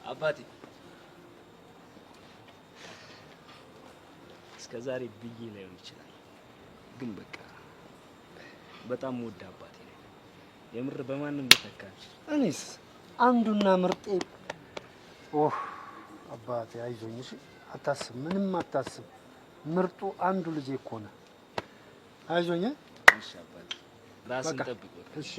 S10: አባቴ እስከ ዛሬ ብዬ ላይሆን ይችላል፣ ግን በቃ በጣም ወድ አባቴ ነው። የምር በማንም ልተካ አልችልም።
S9: እኔስ አንዱና ምርጤ። ኦህ አባቴ አይዞኝ፣ እሺ አታስብ፣ ምንም አታስብ። ምርጡ አንዱ ልጄ እኮ ነህ። አይዞኝ።
S10: እሺ አባቴ፣ ራስን ጠብቅ።
S9: እሺ።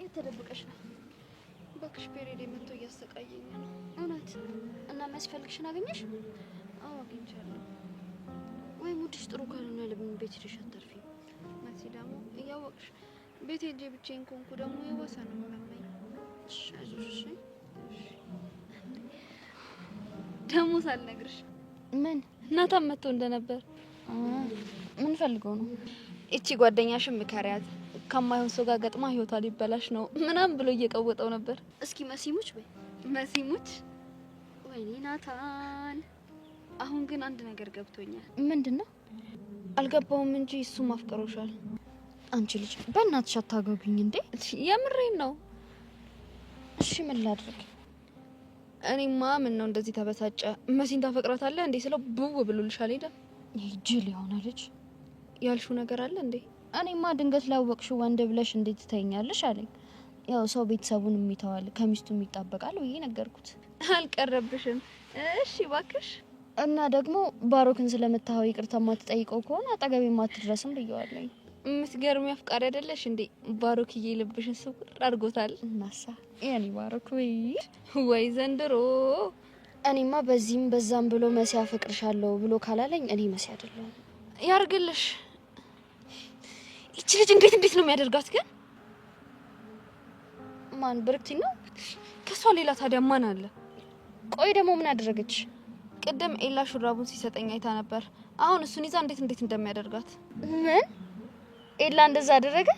S3: የት ተደብቀሽ ነው? እባክሽ period መጥቶ እያሰቃየኝ ነው። እውነት? እና የሚያስፈልግሽን አገኘሽ? አዎ አግኝቻለሁ። ወይ mood ሽ ጥሩ ካልሆነ ለምን ቤት ሄደሽ አታርፊም?
S11: መሲ ደግሞ እያወቅሽ ቤት ሄጄ ብቻዬን ከሆንኩ ደግሞ የባሰ ነው የሚያመኝ።
S3: እሺ አይዞሽ። እሺ
S11: ደግሞ ሳልነግርሽ።
S3: ምን?
S11: ናታን መጥቶ እንደነበር።
S3: ምን ፈልገው ነው?
S11: እቺ ጓደኛሽን ምከሪያት፣ ከማይሆን ሰው ጋር ገጥማ ህይወቷ ሊበላሽ ነው ምናምን ብሎ እየቀወጠው ነበር።
S3: እስኪ መሲሙች በይ።
S11: መሲሙች።
S3: ወይኔ ናታን።
S11: አሁን ግን አንድ ነገር ገብቶኛል።
S3: ምንድን ነው?
S11: አልገባውም እንጂ እሱም አፍቅሮሻል።
S3: አንቺ ልጅ በእናትሽ አታጓጉኝ እንዴ!
S11: የምሬን ነው።
S3: እሺ ምን ላድርግ?
S11: እኔማ ምን ነው እንደዚህ ተበሳጨ? መሲን ታፈቅራታለህ እንዴ ስለው ብው ብሎልሻል። ሄደ።
S3: ይሄ ጅል የሆነ ልጅ።
S11: ያልሽው ነገር አለ እንዴ?
S3: እኔማ ድንገት ላወቅሽው ወንድ ብለሽ እንዴት ትተኛለሽ አለኝ። ያው ሰው ቤተሰቡን የሚተዋል ከሚስቱም ይጣበቃል ብዬ ነገርኩት።
S11: አልቀረብሽም። እሺ እባክሽ።
S3: እና ደግሞ ባሮክን ስለመታኸው ይቅርታ ማትጠይቀው ከሆነ አጠገቤ ማትድረስም ብየዋለኝ።
S11: የምትገርሚ አፍቃሪ አይደለሽ እንዴ? ባሮክዬ ልብሽን ስውር አድርጎታል።
S3: እናሳ የኔ ባሮክ ወይ
S11: ወይ ዘንድሮ።
S3: እኔማ በዚህም በዛም ብሎ መሲ አፈቅርሻለሁ ብሎ ካላለኝ እኔ መሲ አይደለሁም።
S11: ያርግልሽ። ይቺ ልጅ እንዴት እንዴት ነው የሚያደርጋት ግን?
S3: ማን ብርክቲ ነው?
S11: ከሷ ሌላ ታዲያ ማን አለ?
S3: ቆይ ደግሞ ምን አደረገች?
S11: ቅድም ኤላ ሹራቡን ሲሰጠኝ አይታ ነበር። አሁን እሱን ይዛ እንዴት እንዴት እንደሚያደርጋት።
S3: ምን ኤላ እንደዛ አደረገ?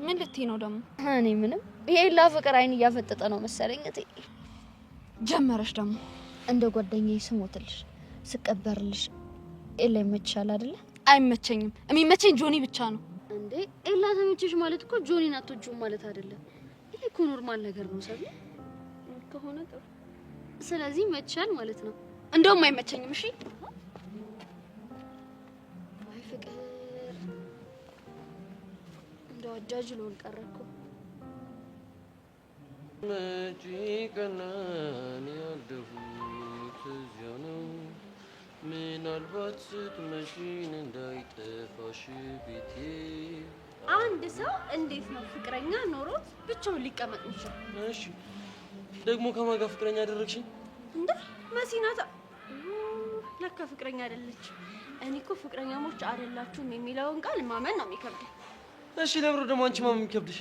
S11: ምን ልትይ ነው ደግሞ?
S3: እኔ ምንም። የኤላ ፍቅር አይን እያፈጠጠ ነው መሰለኝ። እቴ
S11: ጀመረሽ ደግሞ።
S3: እንደ ጓደኛዬ ስሞትልሽ ስቀበርልሽ ኤላ ይመችሻል አይደለ?
S11: አይመቸኝም። የሚመቸኝ ጆኒ ብቻ ነው።
S3: እንዴ ኤላ ተመቸሽ ማለት እኮ ጆኒን አትወጂውም ማለት አይደለም። ይሄ እኮ normal ነገር ነው ሰብለ።
S11: ከሆነ ጥሩ።
S3: ስለዚህ ይመችሻል ማለት ነው።
S11: እንደውም አይመቸኝም። እሺ
S3: አይ ፍቅር እንደው አጃጅሎን ቀረ እኮ።
S4: መጪ ቀናን ያለሁት እዚያ ነው። ምናልባት ስትመጪን እንዳይጠፋሽ ቤቴ።
S1: አንድ ሰው እንዴት ነው ፍቅረኛ ኖሮት ብቻውን ሊቀመጥ የሚችለው?
S4: እሺ ደግሞ ከማን ጋር ፍቅረኛ አደረግሽኝ?
S1: እንደ መሲ ናት። ለካ ፍቅረኛ አይደለች። እኔ እኮ ፍቅረኛሞች አይደላችሁም የሚለውን ቃል ማመን ነው የሚከብደኝ።
S4: እሺ ለምሮ ደግሞ አንቺ ማመን የሚከብድሽ?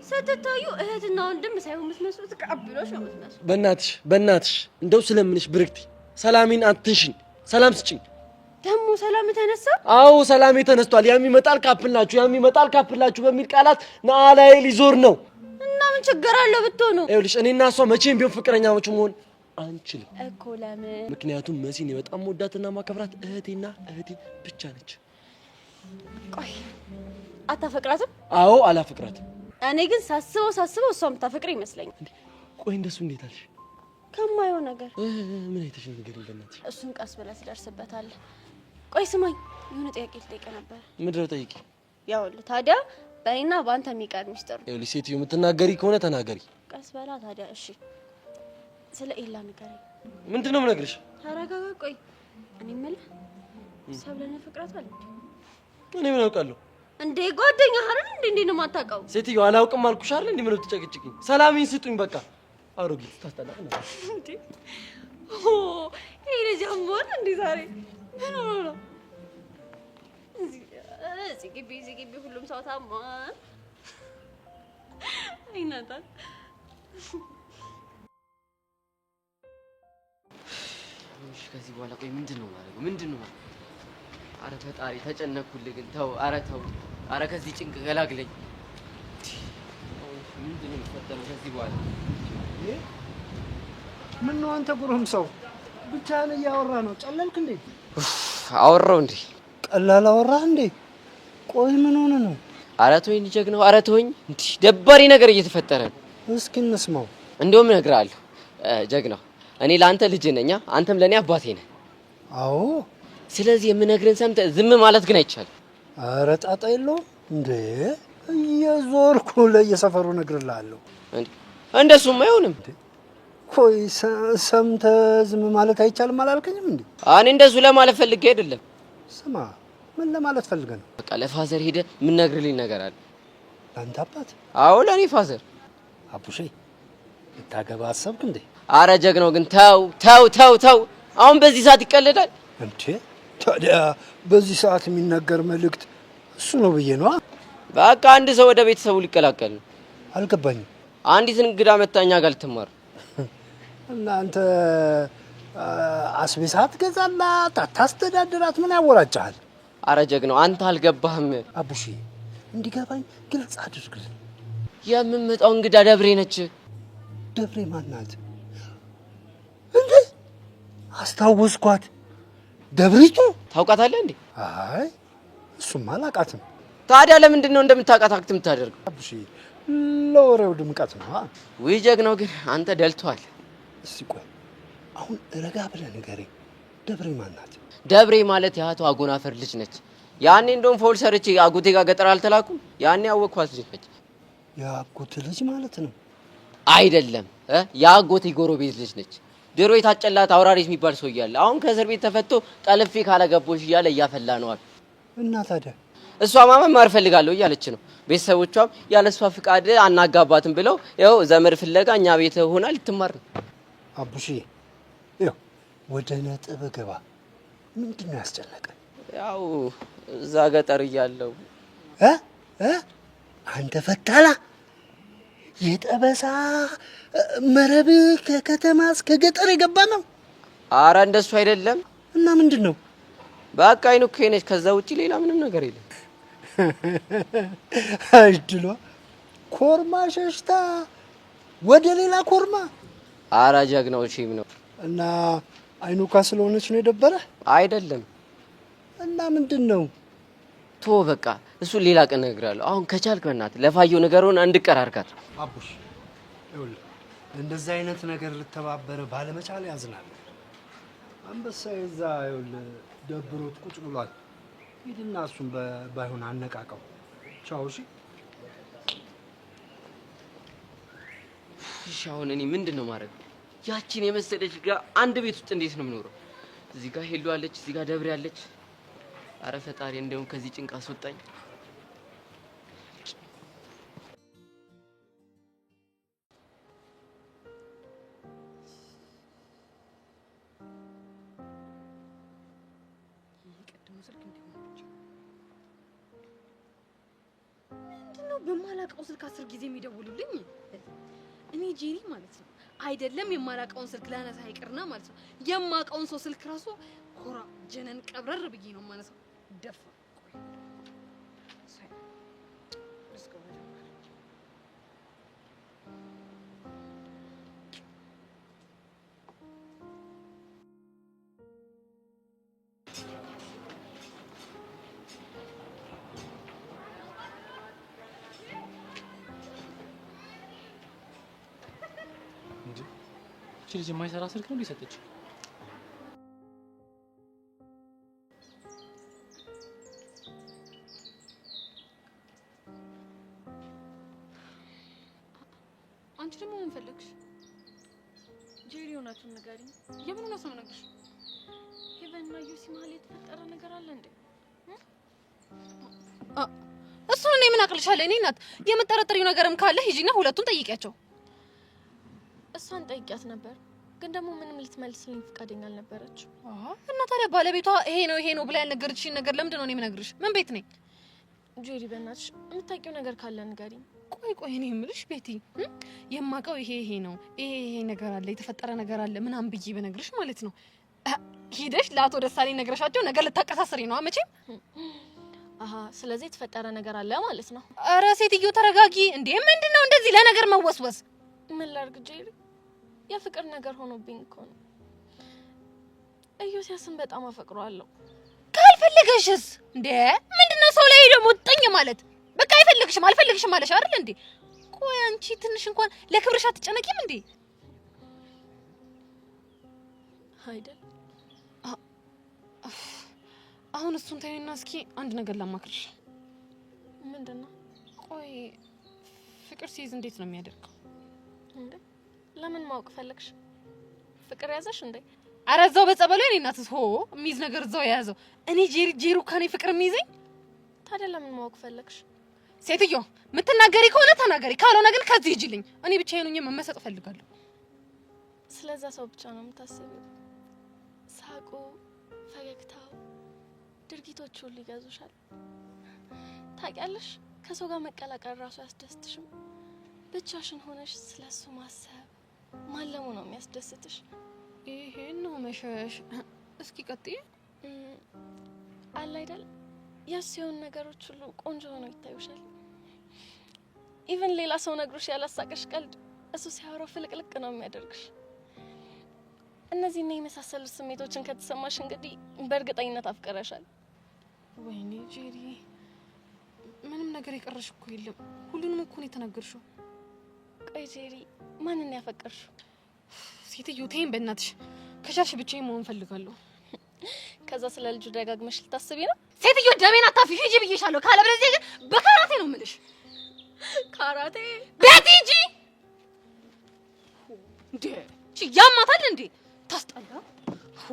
S1: ስትታዩ እህትና ወንድም ሳይሆን የምትመስሉት ቀብሎች ነው የምትመስሉት።
S4: በእናትሽ በእናትሽ እንደው ስለምንሽ ብርክቲ ሰላሜን አትንሽኝ፣ ሰላም ስጭኝ።
S1: ደግሞ ሰላም ተነሳ?
S4: አዎ ሰላሜ ተነስቷል። ያም ይመጣል couple ናችሁ፣ ያም ይመጣል couple ናችሁ በሚል ቃላት ናላዬ ሊዞር ነው።
S1: እና ምን ችግር አለው ብትሆኑ?
S4: ይኸውልሽ እኔና እሷ መቼም ቢሆን ፍቅረኛሞች መሆን አንችልም
S1: እኮ። ለምን?
S4: ምክንያቱም መሲን በጣም ወዳትና ማከብራት እህቴና እህቴ ብቻ ነች።
S1: ቆይ አታፈቅራትም?
S4: አዎ አላፈቅራትም።
S1: እኔ ግን ሳስበው ሳስበው እሷ የምታፈቅር ይመስለኛል።
S4: ቆይ እንደሱ እንዴት አልሽ?
S1: ከማየው ነገር።
S4: ምን አይተሽ ንገሪኝ በእናትሽ።
S1: እሱን ቀስ ብለህ ትደርስበታለህ። ቆይ ስማኝ፣ የሆነ ጥያቄ ልጠይቅህ ነበር።
S4: ምንድን ነው? ጠይቂ።
S1: ያውልህ ታዲያ በእኔና በአንተ የሚቀር ሚስጥር ነው።
S4: ይኸውልሽ ሴትዮ የምትናገሪ ከሆነ ተናገሪ።
S1: ቀስ በላ ታዲያ። እሺ ስለ ኤላ ንገረኝ።
S4: ምንድን ነው የምነግርሽ?
S1: ተረጋጋ። ቆይ እኔ የምልህ ሰብለን ፍቅራታል እንዴ?
S4: እኔ ምን አውቃለሁ
S1: እንዴ? ጓደኛህ አይደል እንዴ? እንዴ ነው የማታውቀው?
S4: ሴትዮ አላውቅም አልኩሽ አይደል? እንዴ ምነው ትጨቅጭቅኝ? ሰላሜን ስጡኝ በቃ። አሮጊት ታስጠላ
S1: እንዴ! ኦ ይሄ ልጅ አሞን እንዴ ዛሬ ምን ሆኖ ነው? እዚህ ግቢ እዚህ ግቢ ሁሉም ሰው ታሟል። አይናታል።
S12: እሺ ከዚህ በኋላ ቆይ ምንድን ነው የማደርገው? ምንድን ነው? አረ ፈጣሪ ተጨነኩልህ፣ ግን ተው፣ አረ ተው፣ አረ ከዚህ ጭንቅ ገላግለኝ። ምንድን ነው የሚፈጠረው ከዚህ በኋላ?
S9: ምን ነው አንተ ጉርም ሰው ብቻህን እያወራህ ነው? ጨለልክ እንዴ?
S12: አወራው እንዴ?
S9: ቀላል አወራህ እንዴ? ቆይ ምን ሆነ ነው?
S12: ኧረ ተወኝ ጀግናው፣ ኧረ ተወኝ። እንዲህ ደባሪ ነገር እየተፈጠረ ነው።
S9: እስኪ እንስማው።
S12: እንደውም እነግርሃለሁ ጀግናው፣ እኔ ለአንተ ልጅ ነኝ፣ አንተም ለእኔ አባቴ ነህ።
S9: አዎ
S12: ስለዚህ የምነግርህን ሰምተህ ዝም ማለት ግን አይቻልም።
S9: ኧረ ጣጣ የለውም እንዴ፣ እየዞርኩ ለየሰፈሩ እነግርልሃለሁ።
S12: እንደሱም አይሆንም።
S9: ቆይ ሰምተህ ዝም ማለት አይቻልም አላልከኝም እንዴ?
S12: እኔ እንደሱ ለማለት ፈልጌ አይደለም።
S9: ስማ፣ ምን ለማለት ፈልገህ ነው?
S12: በቃ ለ father ሄደህ የምነግርልኝ ነገር አለ።
S9: ለአንተ አባት?
S12: አዎ ለእኔ father።
S9: አቡሼ ልታገባ አሰብክ እንዴ?
S12: አረ ጀግናው ግን ተው ተው ተው ተው። አሁን በዚህ ሰዓት ይቀለዳል
S9: እንዴ? ታዲያ በዚህ ሰዓት የሚነገር መልእክት እሱ ነው ብዬ ነዋ።
S12: በቃ አንድ ሰው ወደ ቤተሰቡ ሊቀላቀል ነው።
S9: አልገባኝም።
S12: አንዲት እንግዳ መታ እኛ ጋር ልትማር።
S9: እናንተ አስቤዛ አትገዛላት፣ አታስተዳድራት፣ ምን ያወራጭሃል?
S12: አረ ጀግናው አንተ አልገባህም።
S9: አቡሼ እንዲገባኝ ግልጽ አድርግልኝ።
S12: የምመጣው እንግዳ ደብሬ ነች።
S9: ደብሬ ማናት እንዴ? አስታወስኳት። ደብሪቱ
S12: ታውቃታለህ እንዴ?
S9: አይ እሱማ አላውቃትም።
S12: ታዲያ ለምንድን ነው እንደምታውቃት act የምታደርገው?
S9: አቡሼ ለወሬው ድምቀት ነው።
S12: ውይ ጀግናው ግን አንተ ደልቷል።
S9: እስቲ ቆይ አሁን ረጋ ብለህ ንገረኝ። ደብሬ ማናት?
S12: ደብሬ ማለት የአቶ አጎናፈር ልጅ ነች። ያኔ እንደውም ፎል ሰርቼ አጎቴ ጋር ገጠር አልተላኩም። ያኔ ያወቅኳት ልጅ ነች።
S9: የአጎት ልጅ ማለት ነው?
S12: አይደለም፣ የአጎቴ ጎረቤት ልጅ ነች። ድሮ የታጨላት አውራሪስ የሚባል ሰው እያለ አሁን ከእስር ቤት ተፈቶ ጠልፌ ካላገባሁሽ እያለ እያፈላ ነው አሉ።
S9: እና ታዲያ
S12: እሷ መማር እፈልጋለሁ እያለች ነው። ቤተሰቦቿም ያለ እሷ ፍቃድ አናጋባትም ብለው ያው ዘመድ ፍለጋ እኛ ቤት ሆና ልትማር ነው።
S9: አቡሼ ይኸው ወደ ነጥብ ግባ። ምንድን ነው ያስጨነቀ?
S12: ያው እዛ ገጠር እያለሁ
S9: እ እ አንተ ፈታላ የጠበሳ መረብ ከከተማ እስከ ገጠር የገባ ነው።
S12: አረ እንደሱ አይደለም።
S9: እና ምንድን ነው?
S12: በቃ አይኑ እኮ ነች። ከዛ ውጪ ሌላ ምንም ነገር የለም።
S9: አይድሏ ኮርማ ሸሽታ ወደ ሌላ ኮርማ።
S12: አረ ጀግናው shame ነው።
S9: እና አይኑካ ስለሆነች ነው የደበረ?
S12: አይደለም።
S9: እና ምንድን ነው?
S12: ቶ በቃ እሱ ሌላ ቀን እነግርሃለሁ። አሁን ከቻልክ በእናትህ ለፋየው ነገሩን እንድቀር አድርጋት።
S9: አቡሽ ይኸውልህ፣ እንደዚህ አይነት ነገር ልተባበረ ባለመቻል ያዝናል። አንበሳ የዛ ይኸውልህ ደብሮት ቁጭ ብሏል። ሂድና እሱን ባይሆን አነቃቀው። ቻው። እሺ
S12: እሺ አሁን እኔ ምንድን ነው ማድረግ? ያቺን የመሰለች ጋር አንድ ቤት ውስጥ እንዴት ነው የምኖረው? እዚህ ጋር ሄሉ አለች፣ እዚህ ጋር ደብሬ አለች። አረ ፈጣሪ እንደውም ከዚህ ጭንቅ አስወጣኝ።
S2: ምንድነው በማላውቀው ስልክ 10 ጊዜ የሚደውሉልኝ? እኔ ጄሪ ማለት ነው አይደለም የማላውቀውን ስልክ ላነሳ ይቅርና ማለት ነው የማውቀውን ሰው ስልክ ራሱ ኮራ ጀነን ቀብረር ብዬ ነው የማነሳው። ደፋ
S7: እቺ ልጅ የማይሰራ ስልክ ነው ሊሰጠች።
S2: አንቺ ደግሞ ምን ፈለግሽ?
S5: ጄሪ እውነቱን ንገሪኝ።
S2: የምን እውነት ነው የምነግርሽ?
S5: ሄቨን እና ዮሲ መሀል የተፈጠረ ነገር አለ እንዴ?
S2: እሱን እኔ ምን አቅልሻለሁ? እኔ እናት የምጠረጥሪው ነገርም ካለ ሂጂና ሁለቱን ጠይቂያቸው።
S5: እሷን ጠይቂያት ነበር፣ ግን ደግሞ ምንም ልትመልስልኝ ፈቃደኛ አልነበረች።
S2: እና ታዲያ ባለቤቷ ይሄ ነው ይሄ ነው ብላ ያልነገረችሽን ነገር ለምንድን ነው እኔ የምነግርሽ? ምን ቤት ነኝ?
S5: ጄሪ በእናትሽ የምታውቂው ነገር ካለ ንገሪኝ።
S2: ቆይ ቆይ እኔ የምልሽ ቤቲ የማውቀው ይሄ ይሄ ነው ይሄ ይሄ ነገር አለ የተፈጠረ ነገር አለ ምናምን ብዬ በነግርሽ ማለት ነው ሂደሽ ለአቶ ደሳለኝ ነግረሻቸው ነገር ልታቀሳስሪ ነው መቼም።
S5: አሃ ስለዚህ የተፈጠረ ነገር አለ ማለት ነው።
S2: ኧረ ሴትዮ ተረጋጊ እንዴ! ምንድነው እንደዚህ ለነገር መወስወስ?
S5: ምን ላድርግ ጄሪ፣ የፍቅር ነገር ሆኖብኝ እኮ ነው። ኢዮስያስን በጣም አፈቅረዋለሁ።
S2: ካልፈለገሽስ እንዴ? ምንድነው ሰው ላይ ደግሞ ጥኝ ማለት? በቃ አይፈልግሽም አልፈልግሽም አለሽ አይደል እንዴ? ቆይ አንቺ ትንሽ እንኳን ለክብርሽ አትጨነቂም እንዴ?
S5: አይደል?
S2: አሁን እሱን ተይና እስኪ አንድ ነገር ላማክርሽ።
S5: ምንድን ነው?
S2: ቆይ ፍቅር ሲይዝ እንዴት ነው የሚያደርገው?
S5: እንዴ ለምን ማወቅ ፈለግሽ? ፍቅር ያዘሽ እንዴ?
S2: ኧረ እዛው በጸበሉ የእኔ እናትስ ሆ የሚይዝ ነገር እዛው የያዘው። እኔ ጄሪ ጄሩ ከኔ ፍቅር የሚይዘኝ።
S5: ታዲያ ለምን ማወቅ ፈለግሽ?
S2: ሴትዮ የምትናገሪ ከሆነ ተናገሪ፣ ካልሆነ ግን ከዚህ ሂጂልኝ። እኔ ብቻዬን ሆኜ መመሰጥ እፈልጋለሁ።
S5: ስለዛ ሰው ብቻ ነው የምታስቢው? ሳቁ፣ ፈገግታው፣ ድርጊቶቹ ሁሉ ይገዙሻል። ታውቂያለሽ፣ ከሰው ጋር መቀላቀል ራሱ አያስደስትሽም። ብቻሽን ሆነሽ ስለሱ ማሰብ ማለሙ ነው የሚያስደስትሽ።
S2: ይሄን ነው መሸሽ። እስኪ ቀጥይ።
S5: አለ አይደል የሱ የሆኑ ነገሮች ሁሉ ቆንጆ ሆነው ይታዩሻል። Even ሌላ ሰው ነግሮሽ ያላሳቀሽ ቀልድ እሱ ሲያወራው ፍልቅልቅ ነው የሚያደርግሽ። እነዚህና የመሳሰሉት ስሜቶችን ከተሰማሽ እንግዲህ በእርግጠኝነት አፍቅረሻል።
S2: ወይኔ ጄሪ፣ ምንም ነገር የቀረሽ እኮ የለም። ሁሉንም እኮ ነው የተናገርሽው።
S5: ቆይ ጄሪ፣ ማንን ያፈቀርሽው?
S2: ሴትዮ ተይኝ በእናትሽ። ከቻልሽ ብቻዬን መሆን እፈልጋለሁ።
S5: ከዛ ስለ ልጁ ደጋግመሽ ልታስቢ ነው?
S2: ሴትዮ ደሜን አታፊ፣ ሂጂ ብዬሻለሁ። ካለበለዚያ ግን በካራቴ ነው የምልሽ።
S5: ካራቴ
S2: ቤት ሂጂ። እንዴ ያማታል እንዴ? ታስጠላ። ሆ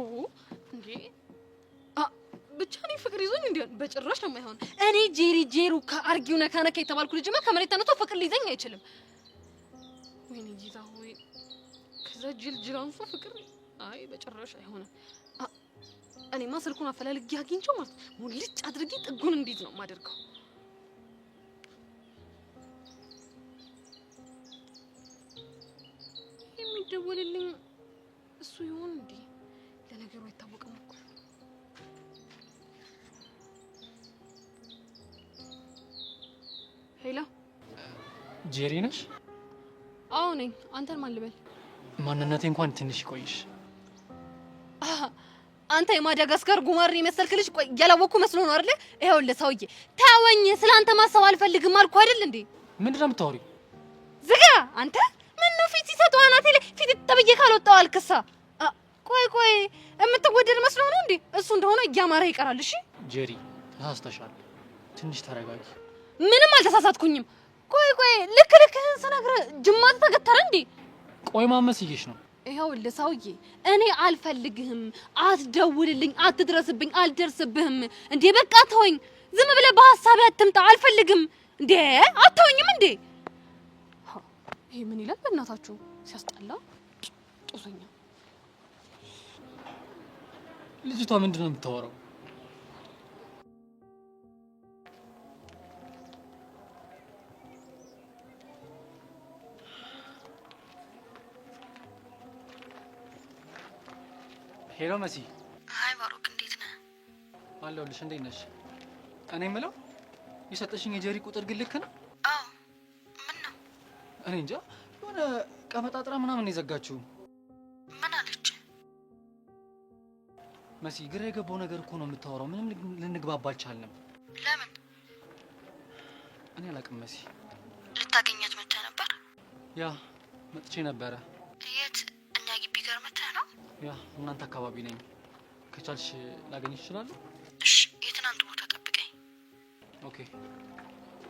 S2: እንዴ ብቻ እኔ ፍቅር ይዞኝ እንዴ? በጭራሽ ነው የማይሆን። እኔ ጄሪ ጄሩ ከአርጊው ነካ ነካ የተባልኩ ልጅማ ከመሬት ተነስቶ ፍቅር ሊይዘኝ አይችልም። ወይኔ ጌታ ሆይ፣ ከዛ ጅል ጅል አንሶ ፍቅር፣ አይ በጭራሽ አይሆንም። እኔማ ስልኩን አፈላልጌ አግኝቼው ማለት ሙልጭ አድርጌ ጥጉን እንዴት ነው የማደርገው? የሚደወልልኝ እሱ ይሆን እንዴ? ለነገሩ አይታወቅም እኮ። Hello
S7: ጄሪ ነሽ?
S2: አዎ ነኝ። አንተን ማን ልበል?
S7: ማንነቴ እንኳን ትንሽ ይቆይሽ።
S2: አንተ የማዳጋስካር ጉማሬ የመሰልክ ልጅ፣ ቆይ ያላወቅኩ መስሎ ነው አይደለ? ይኸውልህ ሰውዬ ተወኝ፣ ስለ አንተ ማሰብ አልፈልግም አልኩህ አይደል እንዴ?
S7: ምንድን ነው የምታወሪው?
S2: ዝጋ። አንተ ምን ነው ፊት ሲሰጠው አናቴ ላይ ፊት ተብዬ ካልወጣው አልክሳ። ቆይ ቆይ የምትወደድ መስሎ ነው እንዴ? እሱ እንደሆነ እያማረህ ይቀራል። እሺ
S7: ጄሪ ተሳስተሻል። ትንሽ ተረጋጊ።
S2: ምንም አልተሳሳትኩኝም። ቆይ ቆይ ልክ ልክህን ስነግርህ ጅማት ተገተረ እንዴ?
S7: ቆይ ማመስዬሽ ነው።
S2: ይኸውልህ ሰውዬ እኔ አልፈልግህም፣ አትደውልልኝ፣ አትድረስብኝ፣ አልደርስብህም። እንዴ በቃ ተወኝ። ዝም ብለህ በሀሳቤ አትምጣ። አልፈልግም። እንዴ አትተወኝም እንዴ? ይሄ ምን ይላል በእናታችሁ? ሲያስጠላ ጦሰኛ።
S7: ልጅቷ ምንድን ነው የምታወራው? Hello መሲ።
S3: Hi ባሮክ፣ እንዴት ነህ?
S7: አለሁልሽ። እንዴት ነሽ? እኔ የምለው የሰጠሽኝ የጀሪ ቁጥር ግን ልክ ነው?
S3: አዎ። ምን ነው?
S7: እኔ እንጃ፣ የሆነ ቀበጣጥራ ምናምን የዘጋችው።
S3: ምን አለች?
S7: መሲ፣ ግራ የገባው ነገር እኮ ነው የምታወራው። ምንም ልንግባባ አልቻልንም።
S3: ለምን?
S7: እኔ አላውቅም መሲ።
S3: ልታገኛት መጥተህ ነበር?
S7: Yeah መጥቼ ነበረ።
S3: የት? እኛ ግቢ ጋር መጥተህ ነው?
S7: Yeah እናንተ አካባቢ ነኝ። ከቻልሽ ላገኝሽ እችላለሁ?
S3: እሺ፣ የትናንቱ ቦታ ጠብቀኝ።
S7: Okay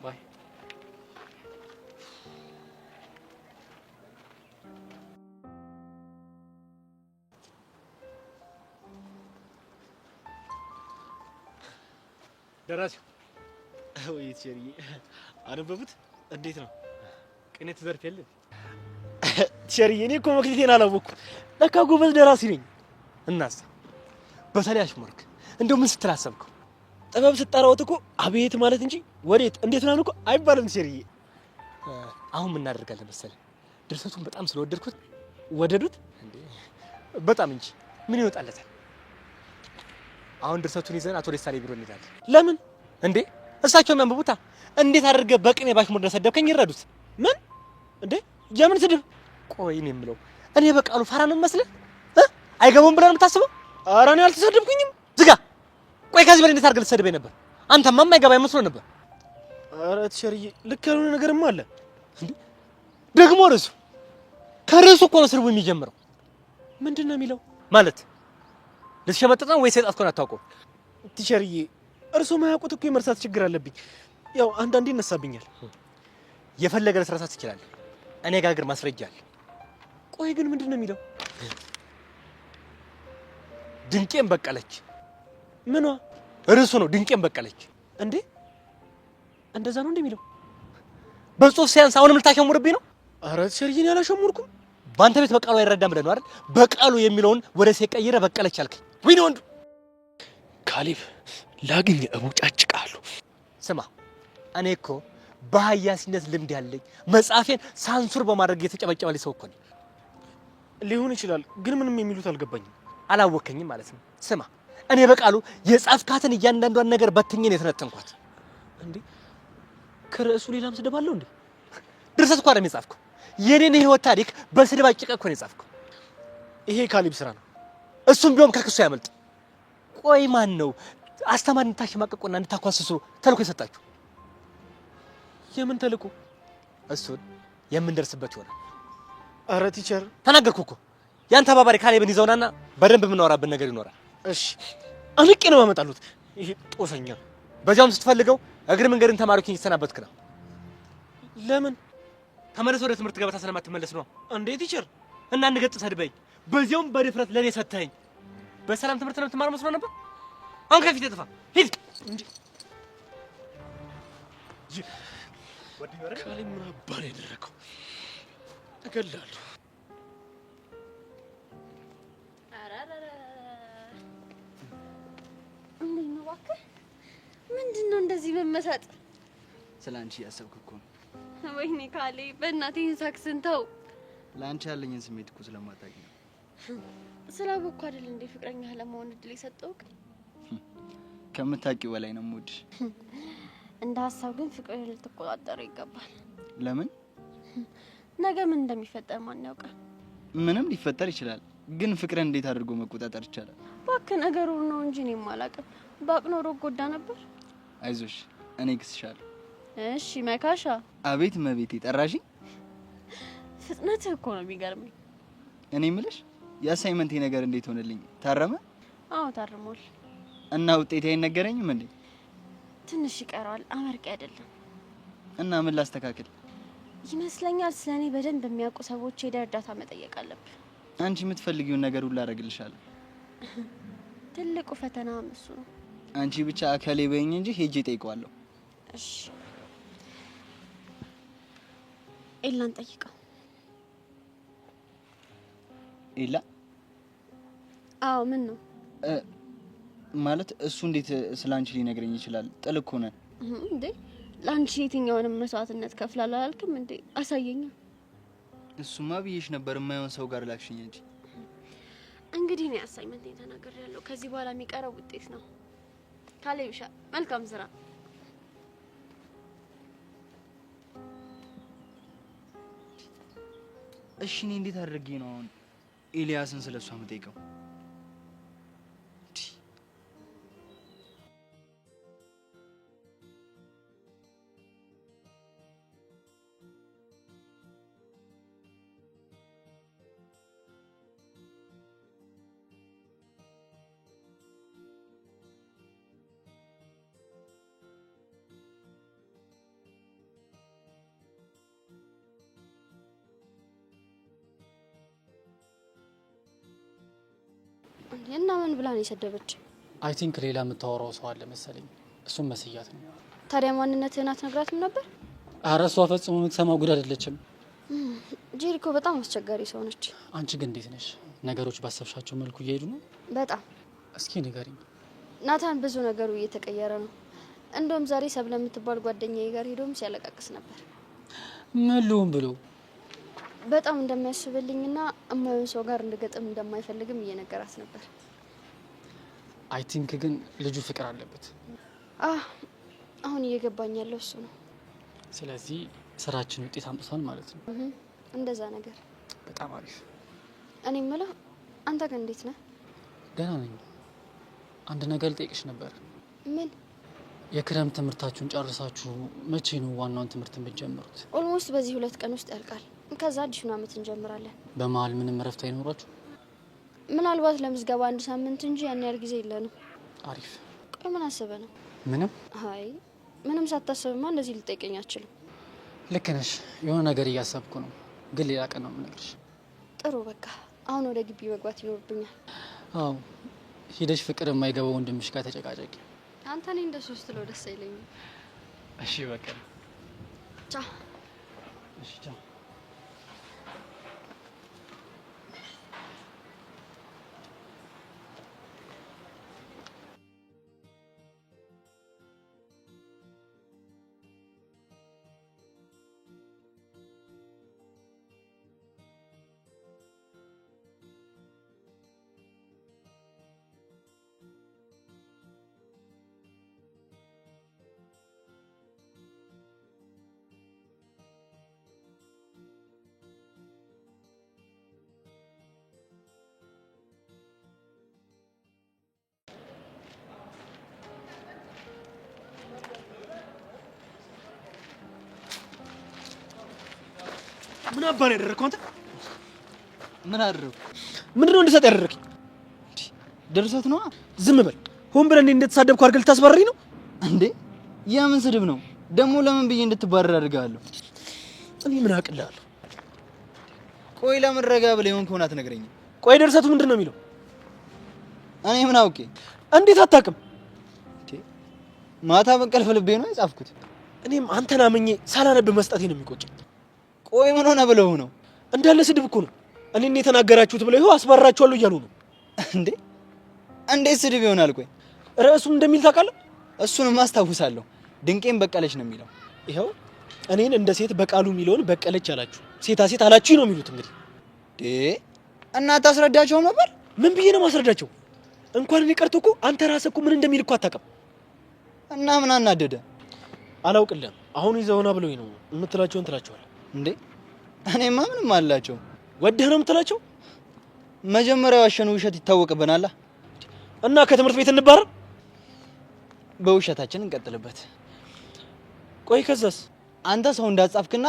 S7: bye።
S10: ደራሲው ወይ teacher ዬ አነበቡት? እንዴት ነው ቅኔ ትዘርፍ የለ teacher ዬ? እኔ እኮ መክሊቴን አላወቅኩም። ለካ ጎበዝ ደራሲ ነኝ። እናሳ በተለይ አሽሙርክ እንደው ምን ስትል አሰብከው? ጥበብ ስጠራውት እኮ አቤት ማለት እንጂ ወዴት እንዴት ምናምን እኮ አይባልም teacher ዬ። አሁን ምን እናደርጋለን መሰለህ? ድርሰቱን በጣም ስለወደድኩት ወደዱት እንዴ? በጣም እንጂ ምን ይወጣለታል? አሁን ድርሰቱን ይዘን አቶ ደሳሌ ቢሮ እንሄዳለን። ለምን እንዴ? እሳቸው የሚያንብቡታ እንዴት አድርገህ በቅኔ ባሽሙር እንደሰደብከኝ ይረዱት። ምን እንዴ? የምን ስድብ? ቆይ እኔ የምለው እኔ በቃሉ ፋራ ነው መስልህ? አይገቡም ብለህ ነው የምታስበው? ኧረ እኔ አልተሰደብኩኝም። ዝጋ። ቆይ ከዚህ በላይ እንዴት አድርገህ ልትሰድበኝ ነበር? አንተማ የማይገባ መስሎ ነበር። ኧረ teacher ዬ ልክ ያልሆነ ነገርማ አለ። እንዴ ደግሞ ርዕሱ ከርዕሱ እኮ ነው ስድቡ የሚጀምረው። ምንድን ነው የሚለው? ማለት ልትሸመጥጥ ነው ወይስ የጻፍከውን አታውቀውም? Teacher ዬ፣ እርስዎ ማያውቁት እኮ የመርሳት ችግር አለብኝ። ያው አንዳንዴ ይነሳብኛል።
S13: የፈለገ ልትረሳ ትችላለህ። እኔ ጋር ግን ማስረጃ አለ።
S10: ቆይ ግን ምንድን ነው የሚለው?
S13: ድንቄም በቀለች።
S10: ምኗ?
S13: ርዕሱ ነው። ድንቄም በቀለች።
S10: እንዴ እንደዛ ነው እንደሚለው?
S13: በጽሁፍ ሲያንስ አሁንም ልታሸሙርብኝ ነው?
S10: ኧረ teacher ዬ፣ እኔ አላሸሙርኩም።
S13: በአንተ ቤት በቃሉ አይረዳም ብለህ ነው አይደል? በቃሉ የሚለውን ወደ ሴት ቀይረህ በቀለች አልከኝ። ወይኔ ወንዱ
S6: ካሌብ ላግኝ እቦጫጭቃለሁ።
S13: ስማ፣ እኔ እኮ በሀያሲነት ልምድ ያለኝ መጽሐፌን ሳንሱር በማድረግ የተጨበጨበልኝ ሰው እኮ ነኝ።
S10: ሊሆን ይችላል፣ ግን ምንም የሚሉት አልገባኝም።
S13: አላወከኝም ማለት ነው። ስማ፣ እኔ በቃሉ የጻፍካትን እያንዳንዷን ነገር በትኜ ነው የተነተንኳት።
S10: እንዴ ከርዕሱ ሌላም ስድብ አለው እንዴ?
S13: ድርሰት እኮ አይደለም የጻፍከው፣ የኔን የህይወት ታሪክ በስድብ አጭቀህ እኮ ነው የጻፍከው።
S10: ይሄ ካሌብ ስራ ነው።
S13: እሱም ቢሆን ከክሱ ያመልጥ። ቆይ ማን ነው አስተማሪ እንድታሸማቀቁና እንድታኳስሱ ተልእኮ የሰጣችሁ?
S10: የምን ተልእኮ?
S13: እሱን የምንደርስበት ይሆናል።
S10: አረ teacher፣
S13: ተናገርኩ እኮ። ያን ተባባሪ ካሌብን ይዘውናና በደንብ የምናወራበት ነገር ይኖራል።
S10: እሺ፣ አንቄ ነው የማመጣሉት። ይሄ ጦሰኛ።
S13: በዚያውም ስትፈልገው እግር መንገድን ተማሪዎችን እየተሰናበትክ ነው።
S10: ለምን?
S13: ተመለስ ወደ ትምህርት ገበታ ስለማትመለስ ነው።
S10: እንዴ teacher፣
S13: እና እንገጥ ሰድበኝ፣ በዚያውም በድፍረት ለኔ ሰተኸኝ። በሰላም ትምህርት ነው የምትማር መስሎ ነበር። አሁን ከፊት ጥፋ፣ ሂድ።
S10: ካሌብ ምን አባ ነው ያደረገው? እገልሃለሁ።
S3: እንዴት ነው እባክህ? ምንድን ነው እንደዚህ መመሳጥ?
S14: ስለ አንቺ እያሰብክ እኮ ነው።
S3: ወይኔ ካሌ፣ በእናትህ ይህን ሳክስን ተው።
S14: ለአንቺ ያለኝን ስሜት እኮ ስለማታውቂ ነው።
S3: ስላወቅኩ አይደል እንዴ ፍቅረኛህ ለመሆን እድል የሰጠሁህ?
S14: ከምታውቂው በላይ ነው የምወድሽ።
S3: እንደ ሀሳብ ግን ፍቅርህን ልትቆጣጠረው ይገባል።
S14: ለምን?
S3: ነገ ምን እንደሚፈጠር ማን ያውቃል?
S14: ምንም ሊፈጠር ይችላል፣ ግን ፍቅርን እንዴት አድርጎ መቆጣጠር ይቻላል?
S3: እባክህ ነገሩን ነው እንጂ እኔም አላውቅም። ባቅ ኖሮ እጎዳ ነበር።
S14: አይዞሽ፣ እኔ እክስሻለሁ።
S3: እሺ መካሻ።
S14: አቤት መቤቴ፣ ጠራሽኝ?
S3: ፍጥነትህ እኮ ነው የሚገርመኝ።
S14: እኔ የምልሽ የ assignment ኤ ነገር እንዴት ሆነልኝ? ታረመ?
S3: አዎ ታርሟል።
S14: እና ውጤቴ አይነገረኝም እንዴ?
S3: ትንሽ ይቀረዋል። አመርቂ አይደለም።
S14: እና ምን ላስተካክል?
S3: ይመስለኛል ስለ እኔ በደንብ የሚያውቁ ሰዎች ሄደህ እርዳታ መጠየቅ አለብህ።
S14: አንቺ የምትፈልጊውን ነገር ሁሉ አደርግልሻለሁ።
S3: ትልቁ ፈተና እሱ ነው።
S14: አንቺ ብቻ አከሌ በይኝ እንጂ ሄጄ እጠይቀዋለሁ።
S3: እሺ ኤላን ጠይቀው።
S14: ኤላ?
S3: አዎ። ምን ነው
S14: ማለት እሱ እንዴት ስለ አንቺ ሊነግረኝ ይችላል? ጥል እኮ ነን።
S3: እንዴ ለአንቺ የትኛውንም መስዋዕትነት ከፍላለሁ አላልክም እንዴ? አሳየኛ።
S14: እሱማ ብዬሽ ነበር፣ የማይሆን ሰው ጋር ላክሽኝ እንጂ።
S3: እንግዲህ እኔ assignment ተናግሬያለሁ። ከዚህ በኋላ የሚቀረው ውጤት ነው። ካሌብሻ መልካም ስራ።
S14: እሺ እኔ እንዴት አድርጌ ነው አሁን ኤልያስን ስለ እሷ የምጠይቀው?
S3: እና ምን ብላ ነው የሰደበች?
S7: I think ሌላ የምታወራው ሰው አለ መሰለኝ። እሱም መስያት ነው።
S3: ታዲያ ማንነትህን አትነግራትም ነበር?
S7: ኧረ እሷ ፈጽሞ የምትሰማ ጉድ አይደለችም።
S3: ጄሪኮ በጣም አስቸጋሪ ሰው ነች።
S7: አንቺ ግን እንዴት ነሽ? ነገሮች ባሰብሻቸው መልኩ እየሄዱ ነው?
S3: በጣም።
S7: እስኪ ንገሪኝ።
S3: ናታን ብዙ ነገሩ እየተቀየረ ነው። እንደውም ዛሬ ሰብለ የምትባል ጓደኛዬ ጋር ሄዶም ሲያለቃቅስ ነበር።
S7: ምን ልሁን ብሎ?
S3: በጣም እንደሚያስብልኝና እማይሆን ሰው ጋር እንድገጥም እንደማይፈልግም እየነገራት ነበር።
S7: I think ግን ልጁ ፍቅር አለበት።
S3: አሁን እየገባኝ ያለው እሱ ነው።
S7: ስለዚህ ስራችን ውጤት አምጥቷል ማለት ነው።
S3: እንደዛ ነገር።
S7: በጣም አሪፍ።
S3: እኔ የምለው አንተ ግን እንዴት ነህ?
S7: ደህና ነኝ። አንድ ነገር ልጠይቅሽ ነበር።
S3: ምን?
S7: የክረምት ትምህርታችሁን ጨርሳችሁ መቼ ነው ዋናውን ትምህርት የምትጀምሩት?
S3: Almost በዚህ 2 ቀን ውስጥ ያልቃል። ከዛ አዲሱን አመት እንጀምራለን።
S7: በመሀል ምንም እረፍት አይኖራችሁ?
S3: ምናልባት ለምዝገባ 1 ሳምንት እንጂ ያን ያህል ጊዜ የለንም።
S7: አሪፍ።
S3: ቆይ ምን አስበህ ነው?
S7: ምንም።
S3: አይ ምንም ሳታስብማ እንደዚህ ልጠይቀኝ አትችልም።
S7: ልክ ነሽ። የሆነ ነገር እያሰብኩ ነው፣ ግን ሌላ ቀን ነው የምነግርሽ።
S3: ጥሩ በቃ አሁን ወደ ግቢ መግባት ይኖርብኛል።
S7: አዎ ሂደሽ ፍቅር የማይገባው ወንድምሽ ጋር ተጨቃጨቂ።
S3: አንተ እኔ እንደሱ ስትለው ደስ አይለኝም።
S7: እሺ በቃ
S3: ቻው።
S7: እሺ ቻው።
S13: ምን አባ ነው ያደረግከው አንተ?
S14: ምን አደረግኩ?
S13: ምንድን ነው እንድሰጥ ያደረግኝ?
S14: ድርሰት ነዋ።
S13: ዝም በል። ሆን ብለህ እኔ እንደተሳደብኩ አድርገህ ልታስባርረኝ ነው
S14: እንዴ? የምን ስድብ ነው ደግሞ? ለምን ብዬ እንድትባረር አድርግሃለሁ?
S13: እኔ ምን አቅልሃለሁ?
S14: ቆይ ለምን ረጋ ብለህ የሆንከውን አትነግረኝም?
S13: ቆይ ድርሰቱ ምንድን ነው የሚለው?
S14: እኔ ምን አውቄ?
S13: እንዴት አታውቅም?
S14: ማታ በእንቅልፍ ልቤ ነው የጻፍኩት።
S13: እኔም አንተን አምኜ ሳላነብ መስጠቴ ነው የሚቆጨኝ።
S14: ቆይ ምን ሆነ ብለው ነው?
S13: እንዳለ ስድብ እኮ ነው። እኔን የተናገራችሁት ብለው ይኸው አስባርራችኋለሁ እያሉ ነው።
S14: እንዴ እንዴት ስድብ ይሆናል? ቆይ
S13: ርዕሱን እንደሚል ታውቃለህ?
S14: እሱንም አስታውሳለሁ። ድንቄም በቀለች ነው የሚለው።
S13: ይኸው እኔን እንደ ሴት በቃሉ የሚለውን በቀለች አላችሁ፣ ሴታ ሴት አላችሁ ነው የሚሉት። እንግዲህ
S14: እና አታስረዳቸውም ነበር?
S13: ምን ብዬ ነው ማስረዳቸው? እንኳን እኔ ቀርቶ እኮ አንተ ራስህ እኮ ምን እንደሚል እኮ አታውቅም።
S14: እና ምን አናደደ?
S13: አላውቅልህም። አሁን ይዘውና ብለውኝ ነው የምትላቸውን ትላቸዋለህ።
S14: እንዴ እኔማ ምንም አላቸው።
S13: ወደህ ነው የምትላቸው?
S14: መጀመሪያ ዋሸኑ ውሸት ይታወቅብናል።
S13: እና ከትምህርት ቤት እንባረር?
S14: በውሸታችን እንቀጥልበት።
S13: ቆይ ከዛስ?
S14: አንተ ሰው እንዳጻፍክና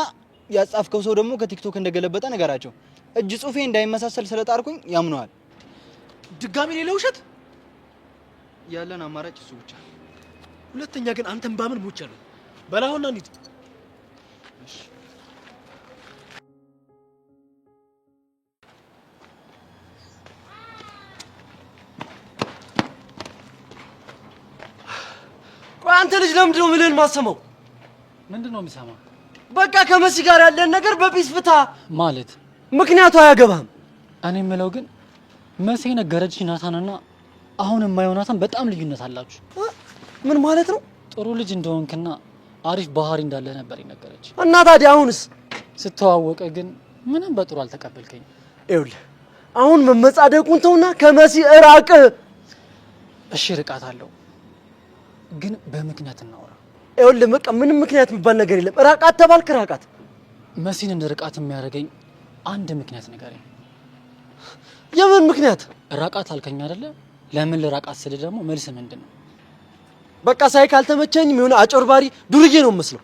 S14: ያጻፍከው ሰው ደግሞ ከቲክቶክ እንደገለበጠ ነገራቸው። እጅ ጽሁፌ እንዳይመሳሰል ስለጣርኩኝ ያምነዋል።
S13: ድጋሚ ሌላ ውሸት?
S14: ያለን አማራጭ እሱ ብቻ።
S13: ሁለተኛ ግን አንተን ባምን ሞቻለሁ። በላሁና እንሂድ።
S14: እሺ።
S4: ቆይ አንተ ልጅ ለምንድን ነው ምልህን ማሰማው?
S7: ምንድን ነው የምሰማው?
S4: በቃ ከመሲ ጋር ያለን ነገር በፒስ ፍታ
S7: ማለት።
S4: ምክንያቱ አያገባህም።
S7: እኔ የምለው ግን መሲ የነገረችኝ ናታንና አሁን የማየው ናታን በጣም ልዩነት አላችሁ።
S4: ምን ማለት ነው?
S7: ጥሩ ልጅ እንደሆንክና አሪፍ ባህሪ እንዳለ ነበር የነገረች።
S4: እና ታዲያ አሁንስ?
S7: ስተዋወቀ ግን ምንም በጥሩ አልተቀበልከኝም።
S4: ይኸውልህ አሁን መመጻደቁን ተውና ከመሲ እራቅ።
S7: እሺ ርቃታለሁ፣ ግን በምክንያት እናውራ።
S4: ይኸውልህ በቃ ምንም ምክንያት የሚባል ነገር የለም። ራቃት ተባልክ ራቃት።
S7: መሲን እንደ ርቃት የሚያደርገኝ አንድ ምክንያት ንገረኝ።
S4: የምን ምክንያት?
S7: ራቃት አልከኝ አይደለ? ለምን ልራቃት ስል ደግሞ መልስ ምንድን ነው?
S4: በቃ ሳይ ካልተመቸኝም የሆነ አጭበርባሪ ዱርዬ ነው የምመስለው።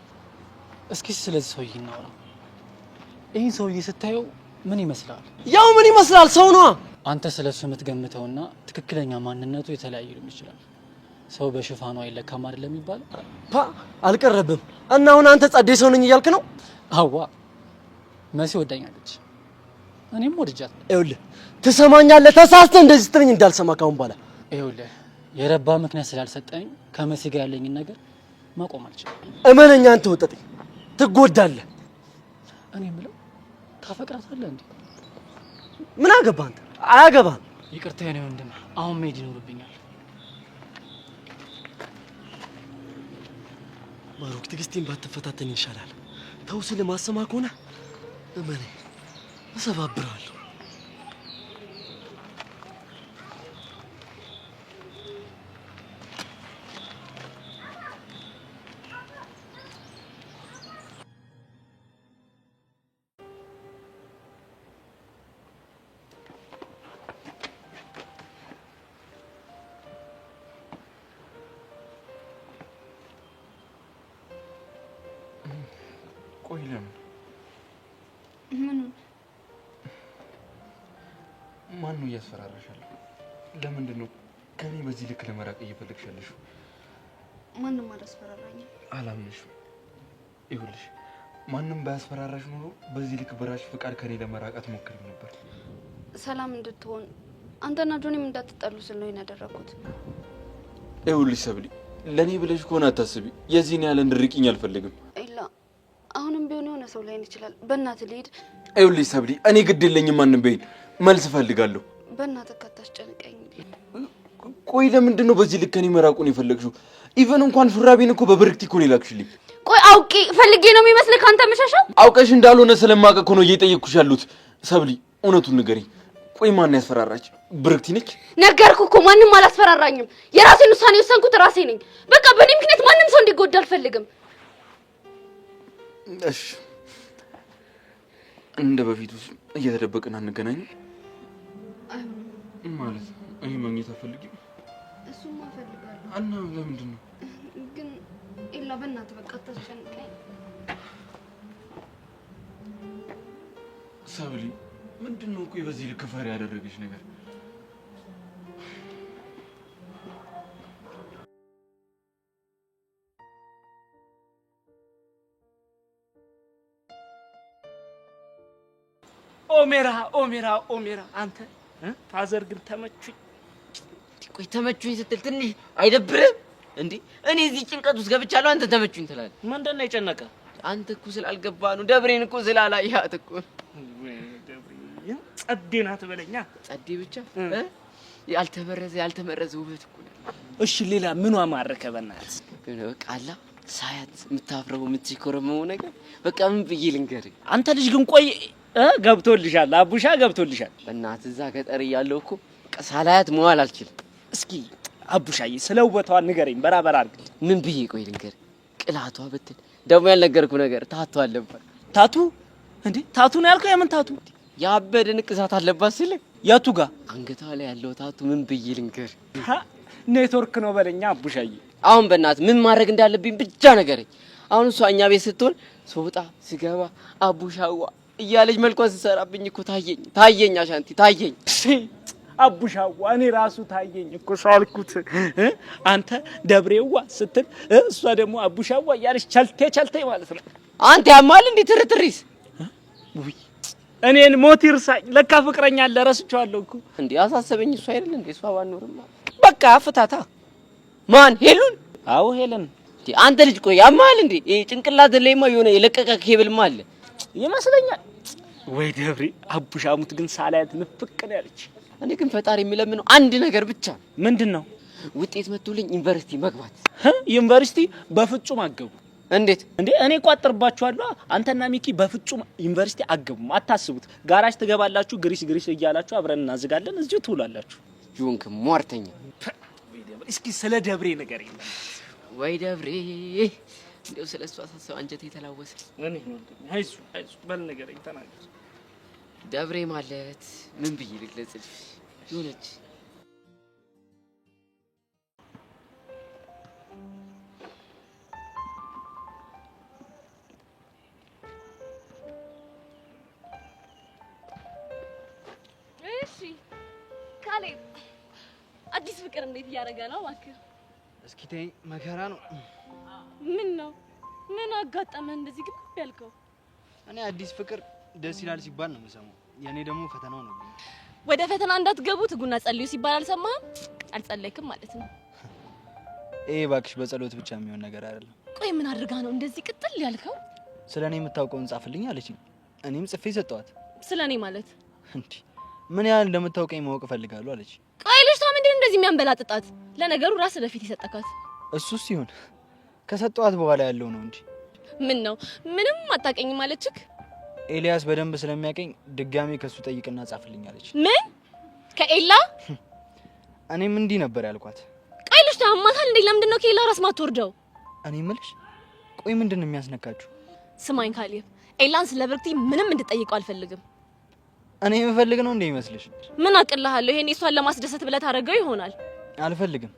S7: እስኪ ስለዚህ ሰውዬ እናውራ። ይህን ሰውዬ ስታየው ምን ይመስላል?
S4: ያው ምን ይመስላል ሰው ነዋ።
S7: አንተ ስለሱ የምትገምተውና ትክክለኛ ማንነቱ የተለያየ ሊሆን ይችላል። ሰው በሽፋኑ አይለካም አይደለም የሚባለው?
S4: ፓ አልቀረብም። እና አሁን አንተ ጸዴ ሰው ነኝ እያልክ ነው?
S7: አዋ መሲ ወዳኛለች፣ እኔም ወድጃት።
S4: ይኸውልህ ትሰማኛለህ? ተሳስተህ እንደዚህ ስትለኝ እንዳልሰማ ካሁን በኋላ።
S7: ይኸውልህ የረባ ምክንያት ስላልሰጠኝ ከመሲ ጋር ያለኝን ነገር ማቆም አልችልም።
S4: እመነኛ፣ አንተ ወጠጤ ትጎዳለህ።
S7: እኔ የምለው ታፈቅራታለህ እንዴ?
S4: ምን አገባህ አንተ? አያገባህም።
S7: ይቅርታ የኔ ወንድም፣ አሁን መሄድ ይኖርብኛል።
S4: ባሩክ፣ ትዕግስቴን ባትፈታተን ይሻላል። ተው ስልህ ማሰማ ከሆነ እመነኝ እሰባብርሃለሁ።
S6: ቆይ ለምን?
S11: ምኑን?
S6: ማን ነው እያስፈራራሻለሁ? ለምንድን ነው ከኔ በዚህ ልክ ለመራቅ እየፈለግሽ ያለሽው?
S3: ማንም አላስፈራራኝም።
S6: አላምንሽም። ይኸውልሽ ማንም ባያስፈራራሽ ኖሮ በዚህ ልክ በራስሽ ፍቃድ ከኔ ለመራቅ አትሞክሪም ነበር።
S3: ሰላም እንድትሆን አንተና ጆኒም እንዳትጣሉ ስል ነው ይሄን ያደረኩት።
S6: ይኸውልሽ ሰብሊ፣ ለኔ ብለሽ ከሆነ አታስቢ። የዚህን ያህል እንድርቂኝ አልፈልግም።
S3: ኤላ፣ አሁንም ቢሆን የሆነ ሰው ላይን ይችላል። በእናትህ ልሂድ።
S6: ይኸውልሽ ሰብሊ፣ እኔ ግድ የለኝም ማንም በይኝ፣ መልስ እፈልጋለሁ።
S3: በእናትህ ካታስጨንቀኝ።
S6: ቆይ ለምንድን ነው በዚህ ልክ ከኔ መራቁን የፈለግሽው? Even እንኳን ሹራቤን እኮ በብርክቲ እኮ ነው የላክሽልኝ።
S3: ቆይ አውቄ ፈልጌ ነው የሚመስልህ ካንተ መሸሻው?
S6: አውቀሽ እንዳልሆነ ስለማውቅ እኮ ነው እየጠየቅኩሽ ያሉት። ሰብሊ እውነቱን ንገሪኝ። ቆይ ማን ያስፈራራች? ብርክቲ ነች?
S3: ነገርኩህ እኮ ማንም አላስፈራራኝም። የራሴን ውሳኔ የወሰንኩት ራሴ ነኝ። በቃ በእኔ ምክንያት ማንም ሰው እንዲጎዳ አልፈልግም።
S6: እሺ እንደ በፊቱ እየተደበቅን አንገናኝም?
S3: አይሆንም።
S6: ማለት እኔ ማግኘት አትፈልጊም?
S3: እሱማ እፈልጋለሁ።
S6: እና ለምንድን ነው
S3: ግን? ኤላ በእናትህ በቃ አታስጨንቀኝ።
S6: ሰብሊ ምንድን ነው ቆይ በዚህ ልክ ፈሪ ያደረገች ነገር?
S15: ኦሜራ ኦሜራ ኦሜራ፣ አንተ father ግን ተመቹኝ።
S12: ቆይ ተመቹኝ ስትል ትንሽ አይደብርም እንዴ? እኔ እዚህ ጭንቀት ውስጥ ገብቻለሁ፣ አንተ ተመቹኝ ትላለህ።
S15: ምንድን ነው የጨነቀ?
S12: አንተ እኮ ስላልገባ ነው። ደብሬን እኮ ስላላየሃት እኮ።
S15: ጸዴ ናት በለኛ።
S12: ጸዴ ብቻ ያልተበረዘ ያልተመረዘ ውበት እኮ ነው።
S15: እሺ ሌላ ምኗ ማረከ? በእናትህ
S12: በቃ አላ ሳያት የምታፍረው የምትኮረመው ነገር በቃ ምን ብዬ ልንገርህ?
S15: አንተ ልጅ ግን ቆይ ገብቶልሻል፣ አቡሻ ገብቶልሻል።
S12: በእናትህ እዛ ገጠር እያለሁ እኮ በቃ ሳላያት መዋል አልችልም።
S15: እስኪ አቡሻዬ ስለ ውበቷ ንገረኝ፣ በራበራ አድርግልኝ።
S12: ምን ብዬ ቆይ ልንገርህ? ቅላቷ ብትል ደግሞ ያልነገርኩህ ነገር ታቱ አለባት።
S15: ታቱ እንዴ? ታቱ ነው ያልከው? የምን ታቱ?
S12: ያበደ ንቅሳት አለባት ስልህ
S15: የቱ ጋ?
S12: አንገቷ ላይ ያለው ታቱ ምን ብዬ ልንገርህ?
S15: ኔትወርክ ነው በለኛ አቡሻዬ።
S12: አሁን በእናትህ ምን ማድረግ እንዳለብኝ ብቻ ንገረኝ። አሁን እሷ እኛ ቤት ስትሆን ስወጣ ስገባ አቡሻዋ እያለች መልኳን ስትሰራብኝ እኮ ታየኝ ታየኝ፣ አሻንቲ ታየኝ።
S15: አቡሻዋ እኔ ራሱ ታየኝ እኮ ሳልኩት። አንተ ደብሬዋ ስትል እሷ ደግሞ አቡሻዋ እያለች ቸልቴ ቸልቴ ማለት ነው።
S12: አንተ ያማል እንዴ? ትርትሪስ
S15: ውይ እኔን ሞት ይርሳኝ። ለካ ፍቅረኛ አለ ረስቼዋለሁ እኮ።
S12: እንዴ አሳሰበኝ። እሷ አይደል እንዴ? እሷ ባኖርማ
S15: በቃ ፍታታ።
S12: ማን ሄሉን?
S15: አዎ ሄለን።
S12: እንዴ አንተ ልጅ ቆይ ያማል እንዴ? ይሄ ጭንቅላት ላይማ የሆነ የለቀቀ ኬብልማ አለ
S15: ይመስለኛል። ወይ ደብሬ አቡሻሙት ግን ሳላያት ንፍቅ ነው ያለች።
S12: እኔ ግን ፈጣሪ የሚለምነው አንድ ነገር ብቻ።
S15: ምንድን ነው?
S12: ውጤት መጥቶልኝ ዩኒቨርሲቲ መግባት።
S15: ዩኒቨርሲቲ በፍጹም አገቡ።
S12: እንዴት
S15: እንዴ? እኔ ቋጥርባችኋለሁ። አንተና ሚኪ በፍጹም ዩኒቨርሲቲ አገቡም፣ አታስቡት። ጋራጅ ትገባላችሁ፣ ግሪስ ግሪስ እያላችሁ አብረን እናዝጋለን፣ እዚሁ ትውላላችሁ።
S12: ጆንክ ሟርተኛ።
S15: እስኪ ስለ ደብሬ ንገረኝ።
S12: ወይ ደብሬ፣ እንደው ስለ እሷ ሳስብ አንጀቴ የተላወሰ።
S15: እኔ አይዞህ አይዞህ በል ንገረኝ፣ ተናገር።
S12: ደብሬ ማለት ምን ብዬ ልግለጽልሽ? የሆነች
S5: እሺ ካሌብ፣ አዲስ ፍቅር እንዴት እያደረገ ነው እባክህ?
S14: እስኪ ተይኝ፣ መከራ ነው።
S5: ምን ነው ምን አጋጠመህ እንደዚህ ግብ ያልከው?
S14: እኔ አዲስ ፍቅር ደስ ይላል ሲባል ነው የምሰማው። የኔ ደግሞ ፈተናው ነው።
S5: ወደ ፈተና እንዳትገቡ ትጉና ጸልዩ ሲባል አልሰማህም? አልጸለይክም ማለት ነው።
S14: ይሄ እባክሽ በጸሎት ብቻ የሚሆን ነገር አይደለም።
S5: ቆይ ምን አድርጋ ነው እንደዚህ ቅጥል ያልከው?
S14: ስለ እኔ የምታውቀውን ጻፍልኝ አለችኝ። እኔም ጽፌ ሰጠኋት።
S5: ስለ እኔ ማለት?
S14: እንዴ ምን ያህል እንደምታውቀኝ ማወቅ እፈልጋለሁ አለች።
S5: ቆይ ልጅቷ ምንድን እንደዚህ የሚያንበላጥጣት? ለነገሩ ራስ በፊት የሰጠካት
S14: እሱስ ሲሆን ከሰጠኋት በኋላ ያለው ነው እንጂ።
S5: ምን ነው ምንም አታውቀኝም አለችክ?
S14: ኤልያስ በደንብ ስለሚያውቀኝ ድጋሜ ከሱ ጠይቅና ጻፍልኝ አለች።
S5: ምን ከኤላ?
S14: እኔም እንዲህ ነበር ያልኳት።
S5: ቆይ ልጅቷ ያማታል እንዴ? ለምንድን ነው ከኤላ ራስ ማትወርደው?
S14: እኔ የምልሽ ቆይ ምንድን ነው የሚያስነካችሁ?
S5: ስማኝ ካሌብ፣ ኤላን ስለ ብርክቲ ምንም እንድጠይቀው አልፈልግም።
S14: እኔ የምፈልግ ነው እንዴ ይመስልሽ?
S5: ምን አቅልሃለሁ? ይሄን እሷን ለማስደሰት ብለህ ታደርገው ይሆናል።
S14: አልፈልግም፣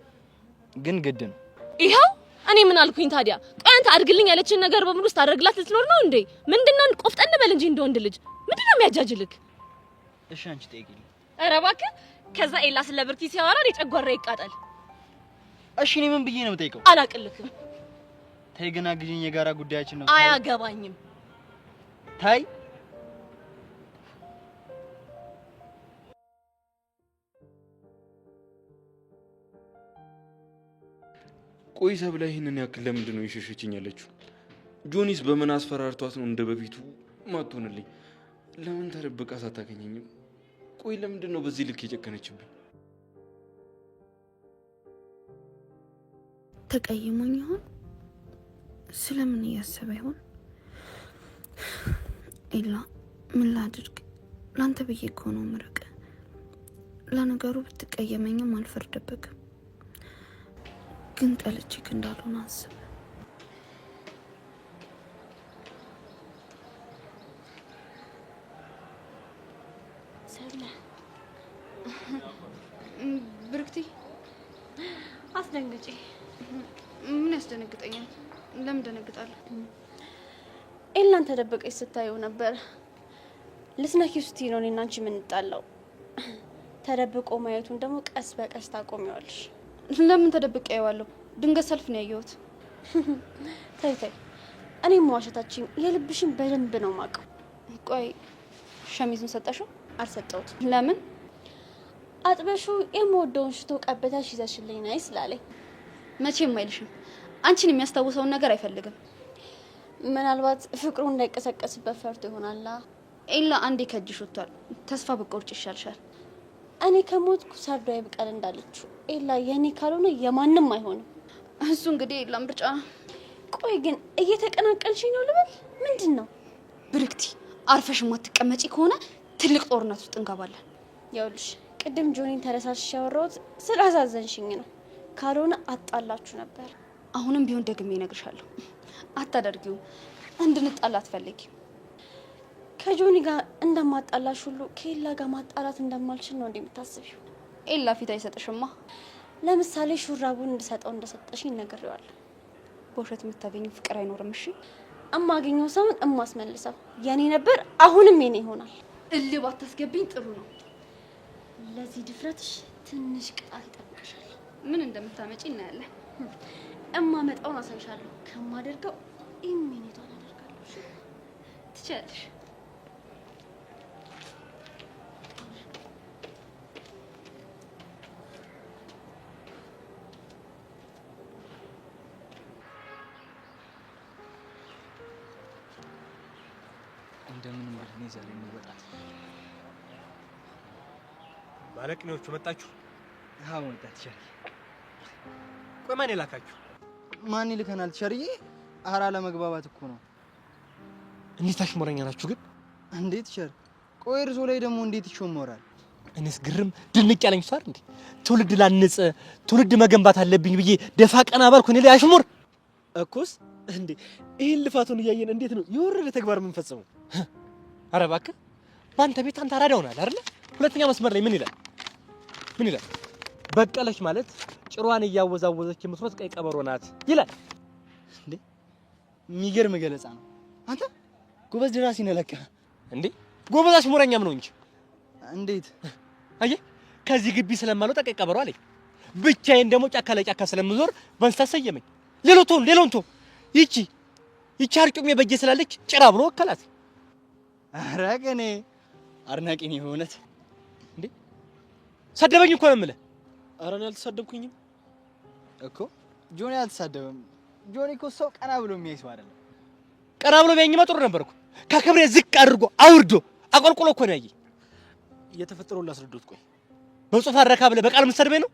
S14: ግን ግድ ነው።
S5: ይኸው እኔ ምን አልኩኝ ታዲያ? ቆይ አንተ አድርግልኝ ያለችን ነገር በሙሉ ስታደርግላት ልትኖር ነው እንዴ? ምንድነው? ቆፍጠን በል እንጂ እንደ ወንድ ልጅ። ምንድነው የሚያጃጅልክ?
S14: እሺ አንቺ ጠይቂልኝ።
S5: ኧረ እባክህ ከዛ ኤላ ስለ ብርኪ ሲያወራ እኔ ጨጓራ ይቃጠል።
S14: እሺ እኔ ምን ብዬ ነው የምጠይቀው?
S5: አላቅልክም።
S14: ተይ ግን አግዢኝ፣ የጋራ ጉዳያችን ነው።
S5: አያገባኝም።
S14: ታይ
S6: ቆይ ሰብለ ይህንን ያክል ለምንድን ነው የሸሸችኝ ያለችው? ጆኒስ በምን አስፈራርቷት ነው እንደ በፊቱ ማትሆንልኝ? ለምን ተደብቃ ሳታገኘኝም? ቆይ ለምንድን ነው በዚህ ልክ የጨከነችብኝ?
S16: ተቀይሞኝ ይሆን? ስለምን እያሰበ ይሆን? ኤላ ምን ላድርግ? ለአንተ ብዬ እኮ ነው ምርቅ። ለነገሩ ብትቀየመኝም አልፈርድብክም፣ ግን ጠልቼክ እንዳልሆነ አስብ።
S3: ሰብለ ብርክቲ
S5: አስደንግጪ።
S3: ምን ያስደነግጠኛል? ለምን ደነግጣለሁ?
S5: ኤላን ተደበቀች ስታየው ነበር። ልትነኪው ስትይ ነው እኔና አንቺ የምንጣላው። ተደብቆ ማየቱን ደግሞ ቀስ በቀስ ታቆሚዋለሽ።
S3: ለምን ተደብቄ አየዋለሁ? ድንገት ሰልፍ ነው ያየሁት።
S5: ተይ ተይ፣ እኔ መዋሸታችን የልብሽን በደንብ ነው ማቀው።
S3: ቆይ ሸሚዙን ሰጠሽው?
S5: አልሰጠሁትም።
S3: ለምን?
S5: አጥበሹ የምወደውን ሽቶ ቀበታሽ ይዘሽልኝ ነይ ስላለኝ።
S3: መቼም አይልሽም። አንቺን የሚያስታውሰውን ነገር አይፈልግም።
S5: ምናልባት ፍቅሩ እንዳይቀሰቀስበት ፈርቶ ይሆናላ።
S3: ኤላ አንዴ ከእጅሽ ወጥቷል። ተስፋ ብትቆርጭ ይሻልሻል።
S5: እኔ ከሞትኩ ሰርዶ አይብቀል እንዳለችው ኤላ የእኔ ካልሆነ የማንም አይሆንም።
S3: እሱ እንግዲህ ኤላ ምርጫ ነው።
S5: ቆይ ግን እየተቀናቀንሽኝ ነው ልበል? ምንድን ነው
S3: ብርክቲ? አርፈሽ የማትቀመጪ ከሆነ ትልቅ ጦርነት ውስጥ እንገባለን።
S5: ይኸውልሽ ቅድም ጆኒን ተረሳሽ ያወራሁት ስላሳዘንሽኝ ነው። ካልሆነ አጣላችሁ ነበር።
S3: አሁንም ቢሆን ደግሜ እነግርሻለሁ፣ አታደርጊውም። እንድንጣላ አትፈልጊም።
S5: ከጆኒ ጋር እንደማጣላሽ ሁሉ ከኤላ ጋር ማጣላት እንደማልችል ነው እንዴ የምታስቢው?
S3: ኤላ ፊት አይሰጥሽማ።
S5: ለምሳሌ ሹራቡን እንድሰጠው እንደሰጠሽኝ ነግሬዋለሁ።
S3: በውሸት የምታገኘው ፍቅር አይኖርም። እሺ
S5: እማገኘው ሰውን እማስመልሰው የኔ ነበር፣ አሁንም የኔ ይሆናል።
S3: እልህ ባታስገብኝ ጥሩ ነው።
S5: ለዚህ ድፍረትሽ ትንሽ ቅጣት ይጠብቅሻል።
S3: ምን እንደምታመጪ እናያለን።
S5: እማመጣውን አሳይሻለሁ። ከማደርገው ኢሚኒቷን አደርጋለሁ። እሺ?
S3: ትችያለሽ።
S14: እንደምንም ብለን ዛሬ እንወጣት።
S13: ባለቅኔዎቹ መጣችሁ?
S14: አዎ መጣ teacher ዬ።
S13: ቆይ ማን የላካችሁ?
S14: ማን ይልከናል teacher ዬ? ኧረ አለመግባባት እኮ ነው።
S13: እንዴት አሽሞረኛ ናችሁ ግን!
S14: እንዴት teacher? ቆይ እርሶ ላይ ደግሞ እንዴት ይሾመራል?
S13: እኔስ ግርም ድንቅ ያለኝ ሰው አይደል እንዴ? ትውልድ ላንጽ ትውልድ መገንባት አለብኝ ብዬ ደፋ ቀና ባልኩ እኔ ላይ አሽሙር እኮስ። እንዴ ይህን ልፋቱን እያየን እንዴት ነው የወረደ ተግባር የምንፈጽመው? ኧረ እባክህ በአንተ ቤት አንተ አራዳ ሆናል አይደለ? ሁለተኛ መስመር ላይ ምን ይላል? ምን ይላል? በቀለች ማለት ጭሯን እያወዛወዘች የምትሮጥ ቀይ ቀበሮ ናት ይላል።
S14: እንዴ የሚገርም ገለጻ ነው። አንተ ጎበዝ ደራሲ ነህ ለካ።
S13: እንዴ ጎበዝ አሽሙረኛም ነው እንጂ።
S14: እንዴት?
S13: አየህ ከዚህ ግቢ ስለማልወጣ ቀይ ቀበሮ አለኝ። ብቻዬን ደግሞ ጫካ ለጫካ ስለምዞር በእንስሳ ሰየመኝ። ሌሎቱን ሌሎን ቶ ይቺ ይቺ አርጩሜ በእጄ ስላለች ጭራ ብሎ ወከላት።
S14: ኧረ ቅኔ አድናቂ ነኝ በእውነት።
S13: እንዴ ሰደበኝ እኮ ነው የምልህ።
S10: ኧረ እኔ አልተሳደብኩኝም
S14: እኮ ጆኒ አልተሳደበም። ጆኒ እኮ ሰው ቀና ብሎ የሚያይ ሰው አይደለም።
S13: ቀና ብሎ ቢያኝማ ጥሩ ነበር እኮ። ከክብሬ ዝቅ አድርጎ አውርዶ አቆልቁሎ እኮ ነው ያየኝ።
S10: የተፈጠረውን ላስረዶት። ቆይ
S13: በጽሁፍ አረካ ብለህ በቃል የምትሰድበኝ ነው?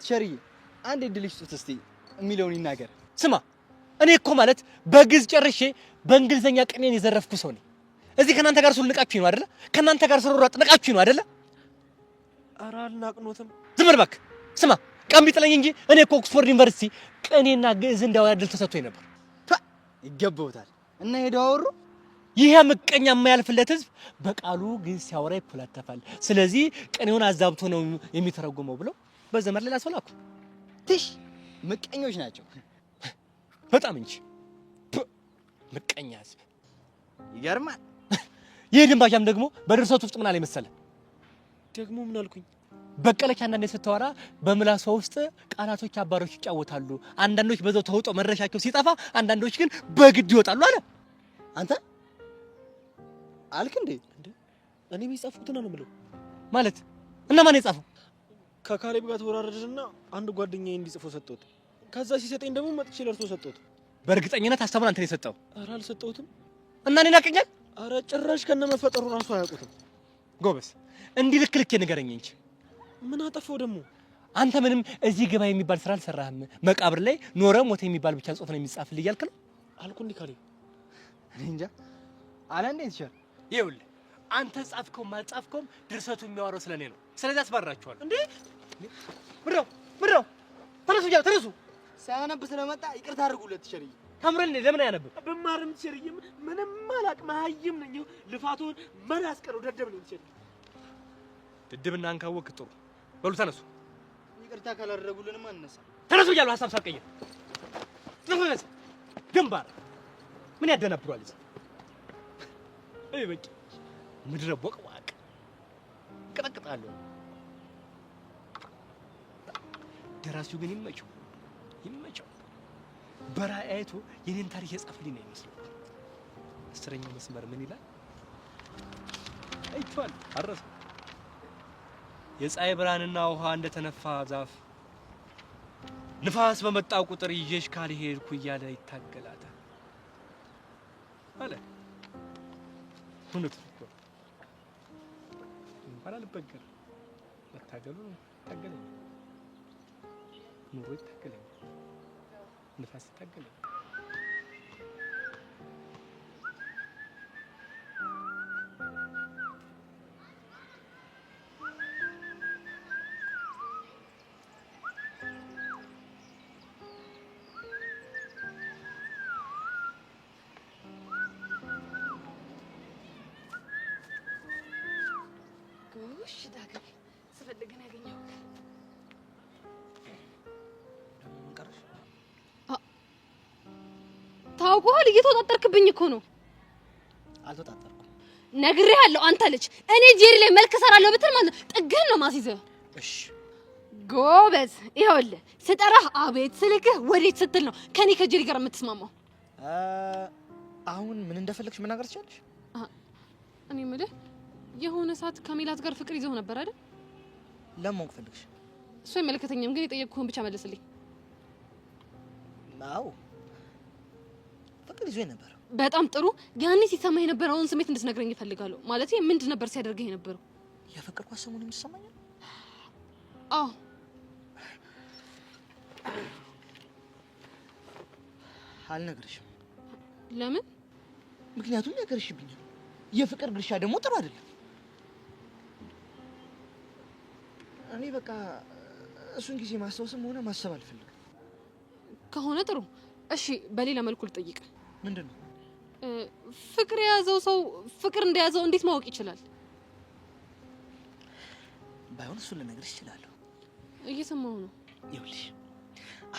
S14: teacher ዬ አንድ እድል ይስጡት እስቲ የሚለውን ይናገር።
S13: ስማ እኔ እኮ ማለት በግዕዝ ጨርሼ በእንግሊዘኛ ቅኔን የዘረፍኩ ሰው ነኝ። እዚህ ከእናንተ ጋር ስሉ ንቃችሁኝ ነው አይደለ? ከእናንተ ጋር ስሮራጥ ንቃችሁኝ ነው አይደለ?
S10: ኧረ አልናቅኖትም።
S13: ዝም በል እባክህ። ስማ ቀን ቢጥለኝ እንጂ እኔ እኮ ኦክስፎርድ ዩኒቨርሲቲ ቅኔና ግዕዝ እንዳወዳድር ተሰጥቶኝ ነበር።
S14: ይገባውታል። እና ሄደው አወሩ።
S13: ይሄ ምቀኛ የማያልፍለት ህዝብ በቃሉ ግዕዝ ሲያወራ ይኮላተፋል። ስለዚህ ቅኔውን አዛብቶ ነው የሚተረጉመው ብለው በዘመድ ላይ ላሰው ላኩ።
S14: ትሽ ምቀኞች ናቸው
S13: በጣም እንጂ ምቀኛ ህዝብ።
S14: ይገርማል።
S13: ይህ ድንባሻም ደግሞ በድርሰቱ ውስጥ ምን አለ መሰለህ?
S10: ደግሞ ምን አልኩኝ?
S13: በቀለች አንዳንዴ ስታወራ በምላሷ ውስጥ ቃላቶች አባሮች ይጫወታሉ። አንዳንዶች በዛው ተውጠው መድረሻቸው ሲጠፋ፣ አንዳንዶች ግን በግድ ይወጣሉ አለ።
S14: አንተ አልክ እንዴ?
S10: እኔ የጻፍኩትን ነው የምለው።
S13: ማለት እና ማን የጻፈው?
S10: ከካሌብ ጋር ተወራረድንና አንድ ጓደኛዬ እንዲጽፈው ሰጠሁት። ከዛ ሲሰጠኝ ደግሞ መጥቼ ለእርሶ ሰጠሁት።
S13: በእርግጠኝነት ሀሳቡን አንተ ነው የሰጠው።
S10: ኧረ አልሰጠሁትም።
S13: እና እኔን ያውቀኛል?
S10: ኧረ ጭራሽ ከነመፈጠሩ ራሱ አያውቁትም።
S13: ጎበዝ፣ እንዲህ ልክ ልክ ንገረኝ እንጂ።
S10: ምን አጠፋው ደግሞ?
S13: አንተ ምንም እዚህ ግባ የሚባል ስራ አልሰራህም። መቃብር ላይ ኖረ ሞተ የሚባል ብቻ ጽሁፍ ነው የሚጻፍልህ እያልክ ነው
S10: አልኩ። እንዲህ ካሌብ
S14: እኔ እንጃ አለ እንዴ teacher።
S13: ይኸውልህ አንተ ጻፍከውም አልጻፍከውም ድርሰቱ የሚያወራው ስለኔ ነው። ስለዚህ አስባርራችኋለሁ። እንዴ ምነው ምነው? ተነሱ እያሉ ተነሱ።
S14: ሳያነብ ስለመጣ ይቅርታ አድርጉለት teacher ዬ።
S13: ተምረን ለምን አያነብም?
S10: ብማርም teacher ዬ ምንም አላውቅ፣ መሀይም ነኝ። ልፋቱን መን ያስቀረው ደደብ ነኝ teacher ዬ።
S13: ድድብናህን ካወቅህ ጥሩ። በሉ ተነሱ።
S14: ይቅርታ ካላደረጉልንማ እንነሳ።
S13: ተነሱ እያሉ ሀሳብ ሳልቀይር ተነሱ። ግንባር ምን ያደናብሯል እዚህ? አይ በቂ ምድረ ቦቅቧቅ እቀጠቅጣለሁ። ደራሲው ግን ይመቸው ይመቸው። በራእይ አይቶ የኔን ታሪክ የጻፈልኝ ነው የሚመስለው። 10ኛው መስመር ምን ይላል? አይቷል አረሰው። የፀሐይ ብርሃንና ውሃ እንደተነፋ ዛፍ ንፋስ በመጣ ቁጥር ይዤሽ ካልሄድኩ እያለ ይታገላታል አለ። እውነቱን እኮ እንኳን አልበገርም። መታገሉ ይታገለኛል፣ ኑሮ ይታገለኛል፣ ንፋስ ይታገለኛል።
S2: ጎሽ ዳግም ስፈልግን ያገኘሁህ። ታውቀዋል። እየተወጣጠርክብኝ እኮ ነው።
S8: አልተወጣጠርኩም።
S2: ነግሬሃለሁ። አንተ ልጅ እኔ ጄሪ ላይ መልክ እሰራለሁ ብትል ማለት ነው ጥግህን ነው ማስይዘህ።
S8: እሺ
S2: ጎበዝ። ይኸውልህ ስጠራህ አቤት ስልክህ ወዴት ስትል ነው ከኔ ከጄሪ ጋር የምትስማማው።
S8: አሁን ምን እንደፈለግሽ መናገር ትችላለሽ።
S2: እኔ የምልህ የሆነ ሰዓት ከሜላት ጋር ፍቅር ይዘው ነበር አይደል?
S8: ለማወቅ ፈልግሽ?
S2: እሱ አይመለከተኝም፣ ግን የጠየቅኩህን ብቻ መልስልኝ።
S8: አዎ ፍቅር ይዞኝ ነበር።
S2: በጣም ጥሩ። ያኔ ሲሰማህ የነበረውን ስሜት እንድትነግረኝ እፈልጋለሁ። ማለቴ ምንድን ነበር ሲያደርግህ የነበረው?
S8: ያፈቀርኳት ሰሞኑን የሚሰማኝ?
S2: አዎ።
S8: አልነግርሽም።
S2: ለምን?
S8: ምክንያቱም ያገርሽብኛል። የፍቅር ግርሻ ደግሞ ጥሩ አይደለም። እኔ በቃ እሱን ጊዜ ማስታወስም ሆነ ማሰብ አልፈልግም።
S2: ከሆነ ጥሩ። እሺ በሌላ መልኩ ልጠይቅ።
S8: ምንድን ነው?
S2: ፍቅር የያዘው ሰው ፍቅር እንደያዘው እንዴት ማወቅ ይችላል?
S8: ባይሆን እሱን ልነግርሽ እችላለሁ።
S2: እየሰማሁ ነው።
S8: ይኸውልሽ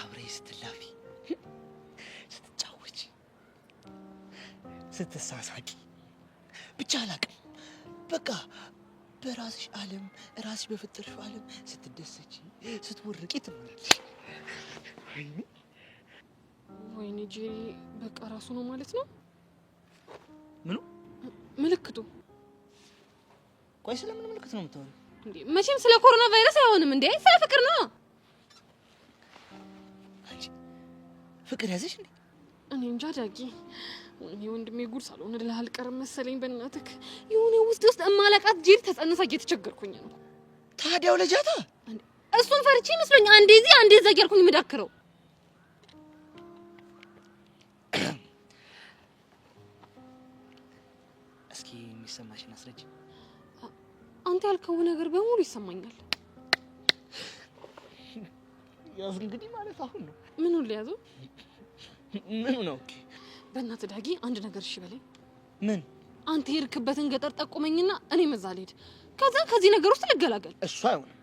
S8: አብሬ ስትላፊ፣ ስትጫወቺ፣ ስትሳሳቂ ብቻ አላውቅም፣ በቃ በራስሽ ዓለም ራስሽ በፈጠርሽው ዓለም ስትደሰቺ ስትወርቂ ትኖራለሽ። ወይኔ
S2: ወይኔ ጄሪ በቃ ራሱ ነው ማለት ነው።
S8: ምኑ?
S2: ምልክቱ።
S8: ቆይ ስለምን ምልክት ነው የምታወሪው?
S2: እንዴ መቼም ስለ ኮሮና ቫይረስ አይሆንም እንዴ፣ ስለ ፍቅር ነው።
S8: አንቺ ፍቅር ያዘሽ እንዴ?
S2: እኔ እንጃ ዳጊ። ወይኔ ወንድሜ ጉድ ሳልሆንልህ አልቀርም መሰለኝ። በእናትህ የሆነ ውስጥ ውስጥ እማላውቃት ጄሪ ተጸንሳ እየተቸገርኩኝ ነው።
S8: ታዲያው ለጃታ
S2: እሱን ፈርቼ መስሎኝ አንዴ እዚህ አንዴ እዛ እያልኩኝ የምዳክረው።
S8: እስኪ የሚሰማሽን አስረጅ።
S2: አንተ ያልከው ነገር በሙሉ ይሰማኛል።
S8: ያው እንግዲህ ማለት አሁን ነው።
S2: ምኑን ሊያዘው?
S8: ምኑ ነው?
S2: በእናትህ ዳጊ አንድ ነገር እሺ በለኝ።
S8: ምን?
S2: አንተ የሄድክበትን ገጠር ጠቁመኝና እኔም እዛ ልሄድ፣ ከዛ ከዚህ ነገር ውስጥ ልገላገል።
S8: እሱ አይሆንም።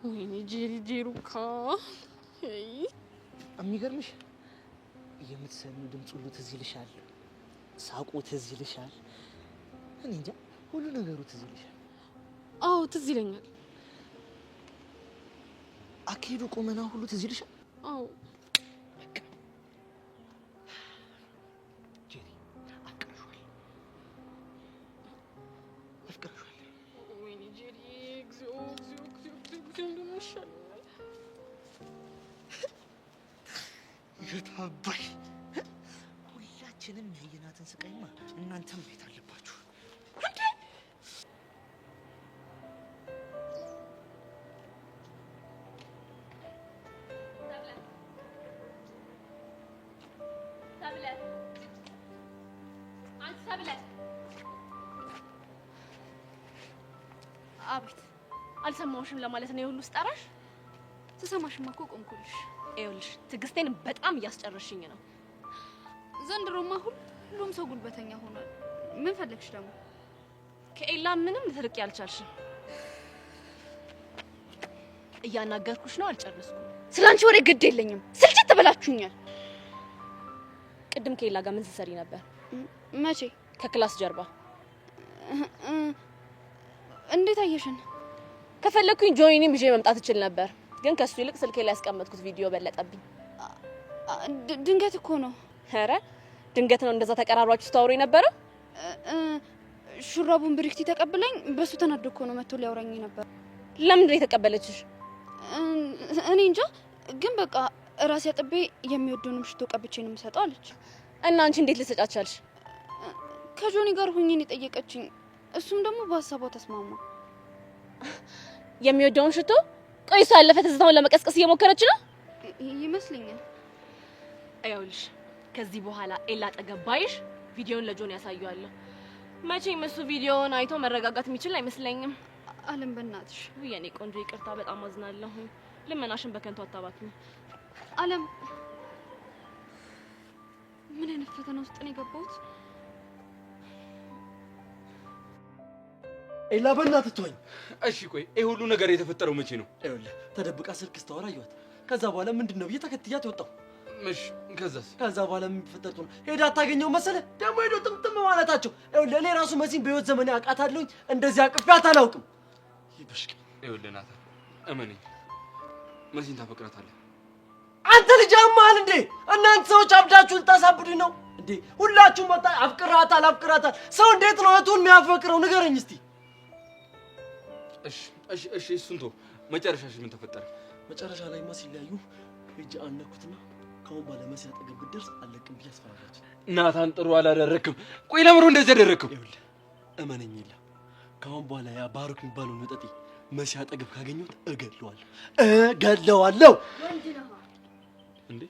S2: ወይኔ ጄሪ ጄሩካ፣
S8: የሚገርምሽ የምትሰሚው ድምፅ ሁሉ ትዝ ይልሻል፣ ሳቁ ትዝ ይልሻል። እኔ እንጃ ሁሉ ነገሩ ትዝ ይልሻል።
S2: አዎ ትዝ ይለኛል።
S8: አካሄዱ፣ ቁመና ሁሉ ትዝ ይልሻል?
S5: አዎ።
S8: ጄሪ፣ አፍቅረሽዋል፣ አፍቅረሽዋል።
S5: ወይኔ ጄሪ፣ እግዚኦ እግዚኦ እግዚኦ እግዚኦ እግዚኦ፣ እንደምን ይሻለኛል?
S8: የታባይ ሁላችንም ያየናትን ስቃይማ እናንተም ማየት አለባችሁ።
S5: ሰብለ፣ አንቺ ሰብለ።
S3: አቤት።
S5: አልሰማሁሽም ለማለት ነው የሁሉ ስጠራሽ?
S3: ስሰማሽማ እኮ ቆምኩልሽ።
S5: ይኸውልሽ ትዕግስቴን በጣም እያስጨረስሽኝ ነው።
S3: ዘንድሮማ ሁሉም ሰው ጉልበተኛ ሆኗል። ምን ፈለግሽ ደግሞ?
S5: ከኤላ ምንም ልትርቂ አልቻልሽም። እያናገርኩሽ ነው፣ አልጨረስኩም።
S3: ስላንቺ ወሬ ግድ የለኝም። ስልችት ብላችሁኛል።
S5: ቅድም ከኤላ ጋር ምን ስትሰሪ ነበር?
S3: መቼ?
S5: ከ class ጀርባ።
S3: እንዴት አየሽን?
S5: ከፈለግኩኝ ጆኒንም ይዤ መምጣት እችል ነበር፣ ግን ከሱ ይልቅ ስልኬ ላይ ያስቀመጥኩት ቪዲዮ በለጠብኝ።
S3: ድንገት እኮ ነው።
S5: ኧረ ድንገት ነው እንደዛ ተቀራርባችሁ ስታወሩ የነበረው?
S3: ሹራቡን ብሪክቲ ተቀብለኝ በሱ ተናዶ እኮ ነው መጥቶ ሊያወራኝ ነበር።
S5: ለምንድን ነው የተቀበለችሽ?
S3: እኔ እንጃ፣ ግን በቃ ራሴ አጥቤ የሚወደውንም ሽቶ ቀብቼ ነው የምሰጠው አለች።
S5: እና አንቺ እንዴት ልትሰጫት ቻልሽ?
S3: ከጆኒ ጋር ሁኜ ነው የጠየቀችኝ። እሱም ደግሞ በሀሳቧ ተስማማ።
S5: የሚወደውን ሽቶ? ቆይ እሷ ያለፈ ትዝታውን ለመቀስቀስ እየሞከረች ነው
S3: ይመስለኛል።
S5: ይኸውልሽ ከዚህ በኋላ ኤላ አጠገብ ባይሽ ቪዲዮን ለጆን ያሳየዋለሁ። መቼም እሱ ቪዲዮውን አይቶ መረጋጋት የሚችል አይመስለኝም።
S3: አለም በእናትሽ።
S5: ውይ የኔ ቆንጆ ይቅርታ፣ በጣም አዝናለሁ። ልመናሽን በከንቱ አታባክኚ።
S3: አለም፣ ምን አይነት ፈተና ውስጥ ነው የገባሁት?
S4: ኤላ በእናትህ ተወኝ።
S6: እሺ ቆይ ይሄ ሁሉ ነገር የተፈጠረው መቼ ነው?
S4: ይኸውልህ ተደብቃ ስልክ ስታወራ አየኋት። ከዛ በኋላ ምንድን ነው ብዬ ተከትያት ወጣሁ።
S6: እሺ ከዛስ?
S4: ከዛ በኋላ ምን ቢፈጠር ጥሩ ነው? ሄዳ አታገኘው መሰለህ? ደግሞ ሄዶ ጥምጥም ማለታቸው። ይኸውልህ እኔ ራሱ መሲን በህይወት ዘመኔ አውቃታለሁኝ እንደዚህ አቅፌያት አላውቅም። ይበሽቅ።
S6: ይኸውልህ ናታን እመነኝ፣ መሲን ታፈቅራታለህ።
S4: አንተ ልጅ ያማል እንዴ? እናንተ ሰዎች አብዳችሁ ልታሳብዱኝ ነው እንዴ? ሁላችሁም መጣ አፍቅራታል አፍቅራታል። ሰው እንዴት ነው እህቱን የሚያፈቅረው? ንገረኝ እስቲ።
S6: እሺ እሺ እሺ፣ እሱን ተው። መጨረሻሽ ምን ተፈጠረ?
S4: መጨረሻ ላይማ ሲለያዩ ሄጄ አነኩትና ከአሁን በኋላ መሲ አጠገብ ብትደርስ አለቅም ብዬ አስፈራራች።
S6: ናታን ጥሩ አላደረክም። ቆይ ለምሮ እንደዚህ ያደረክም?
S4: ይኸውልህ እመነኝ የለ ከአሁን በኋላ ያ ባሩክ የሚባለውን መጠጤ መሲ አጠገብ ካገኘሁት እገድለዋለሁ፣ እገድለዋለሁ።
S3: ወንድ ነህ
S6: እንዴ?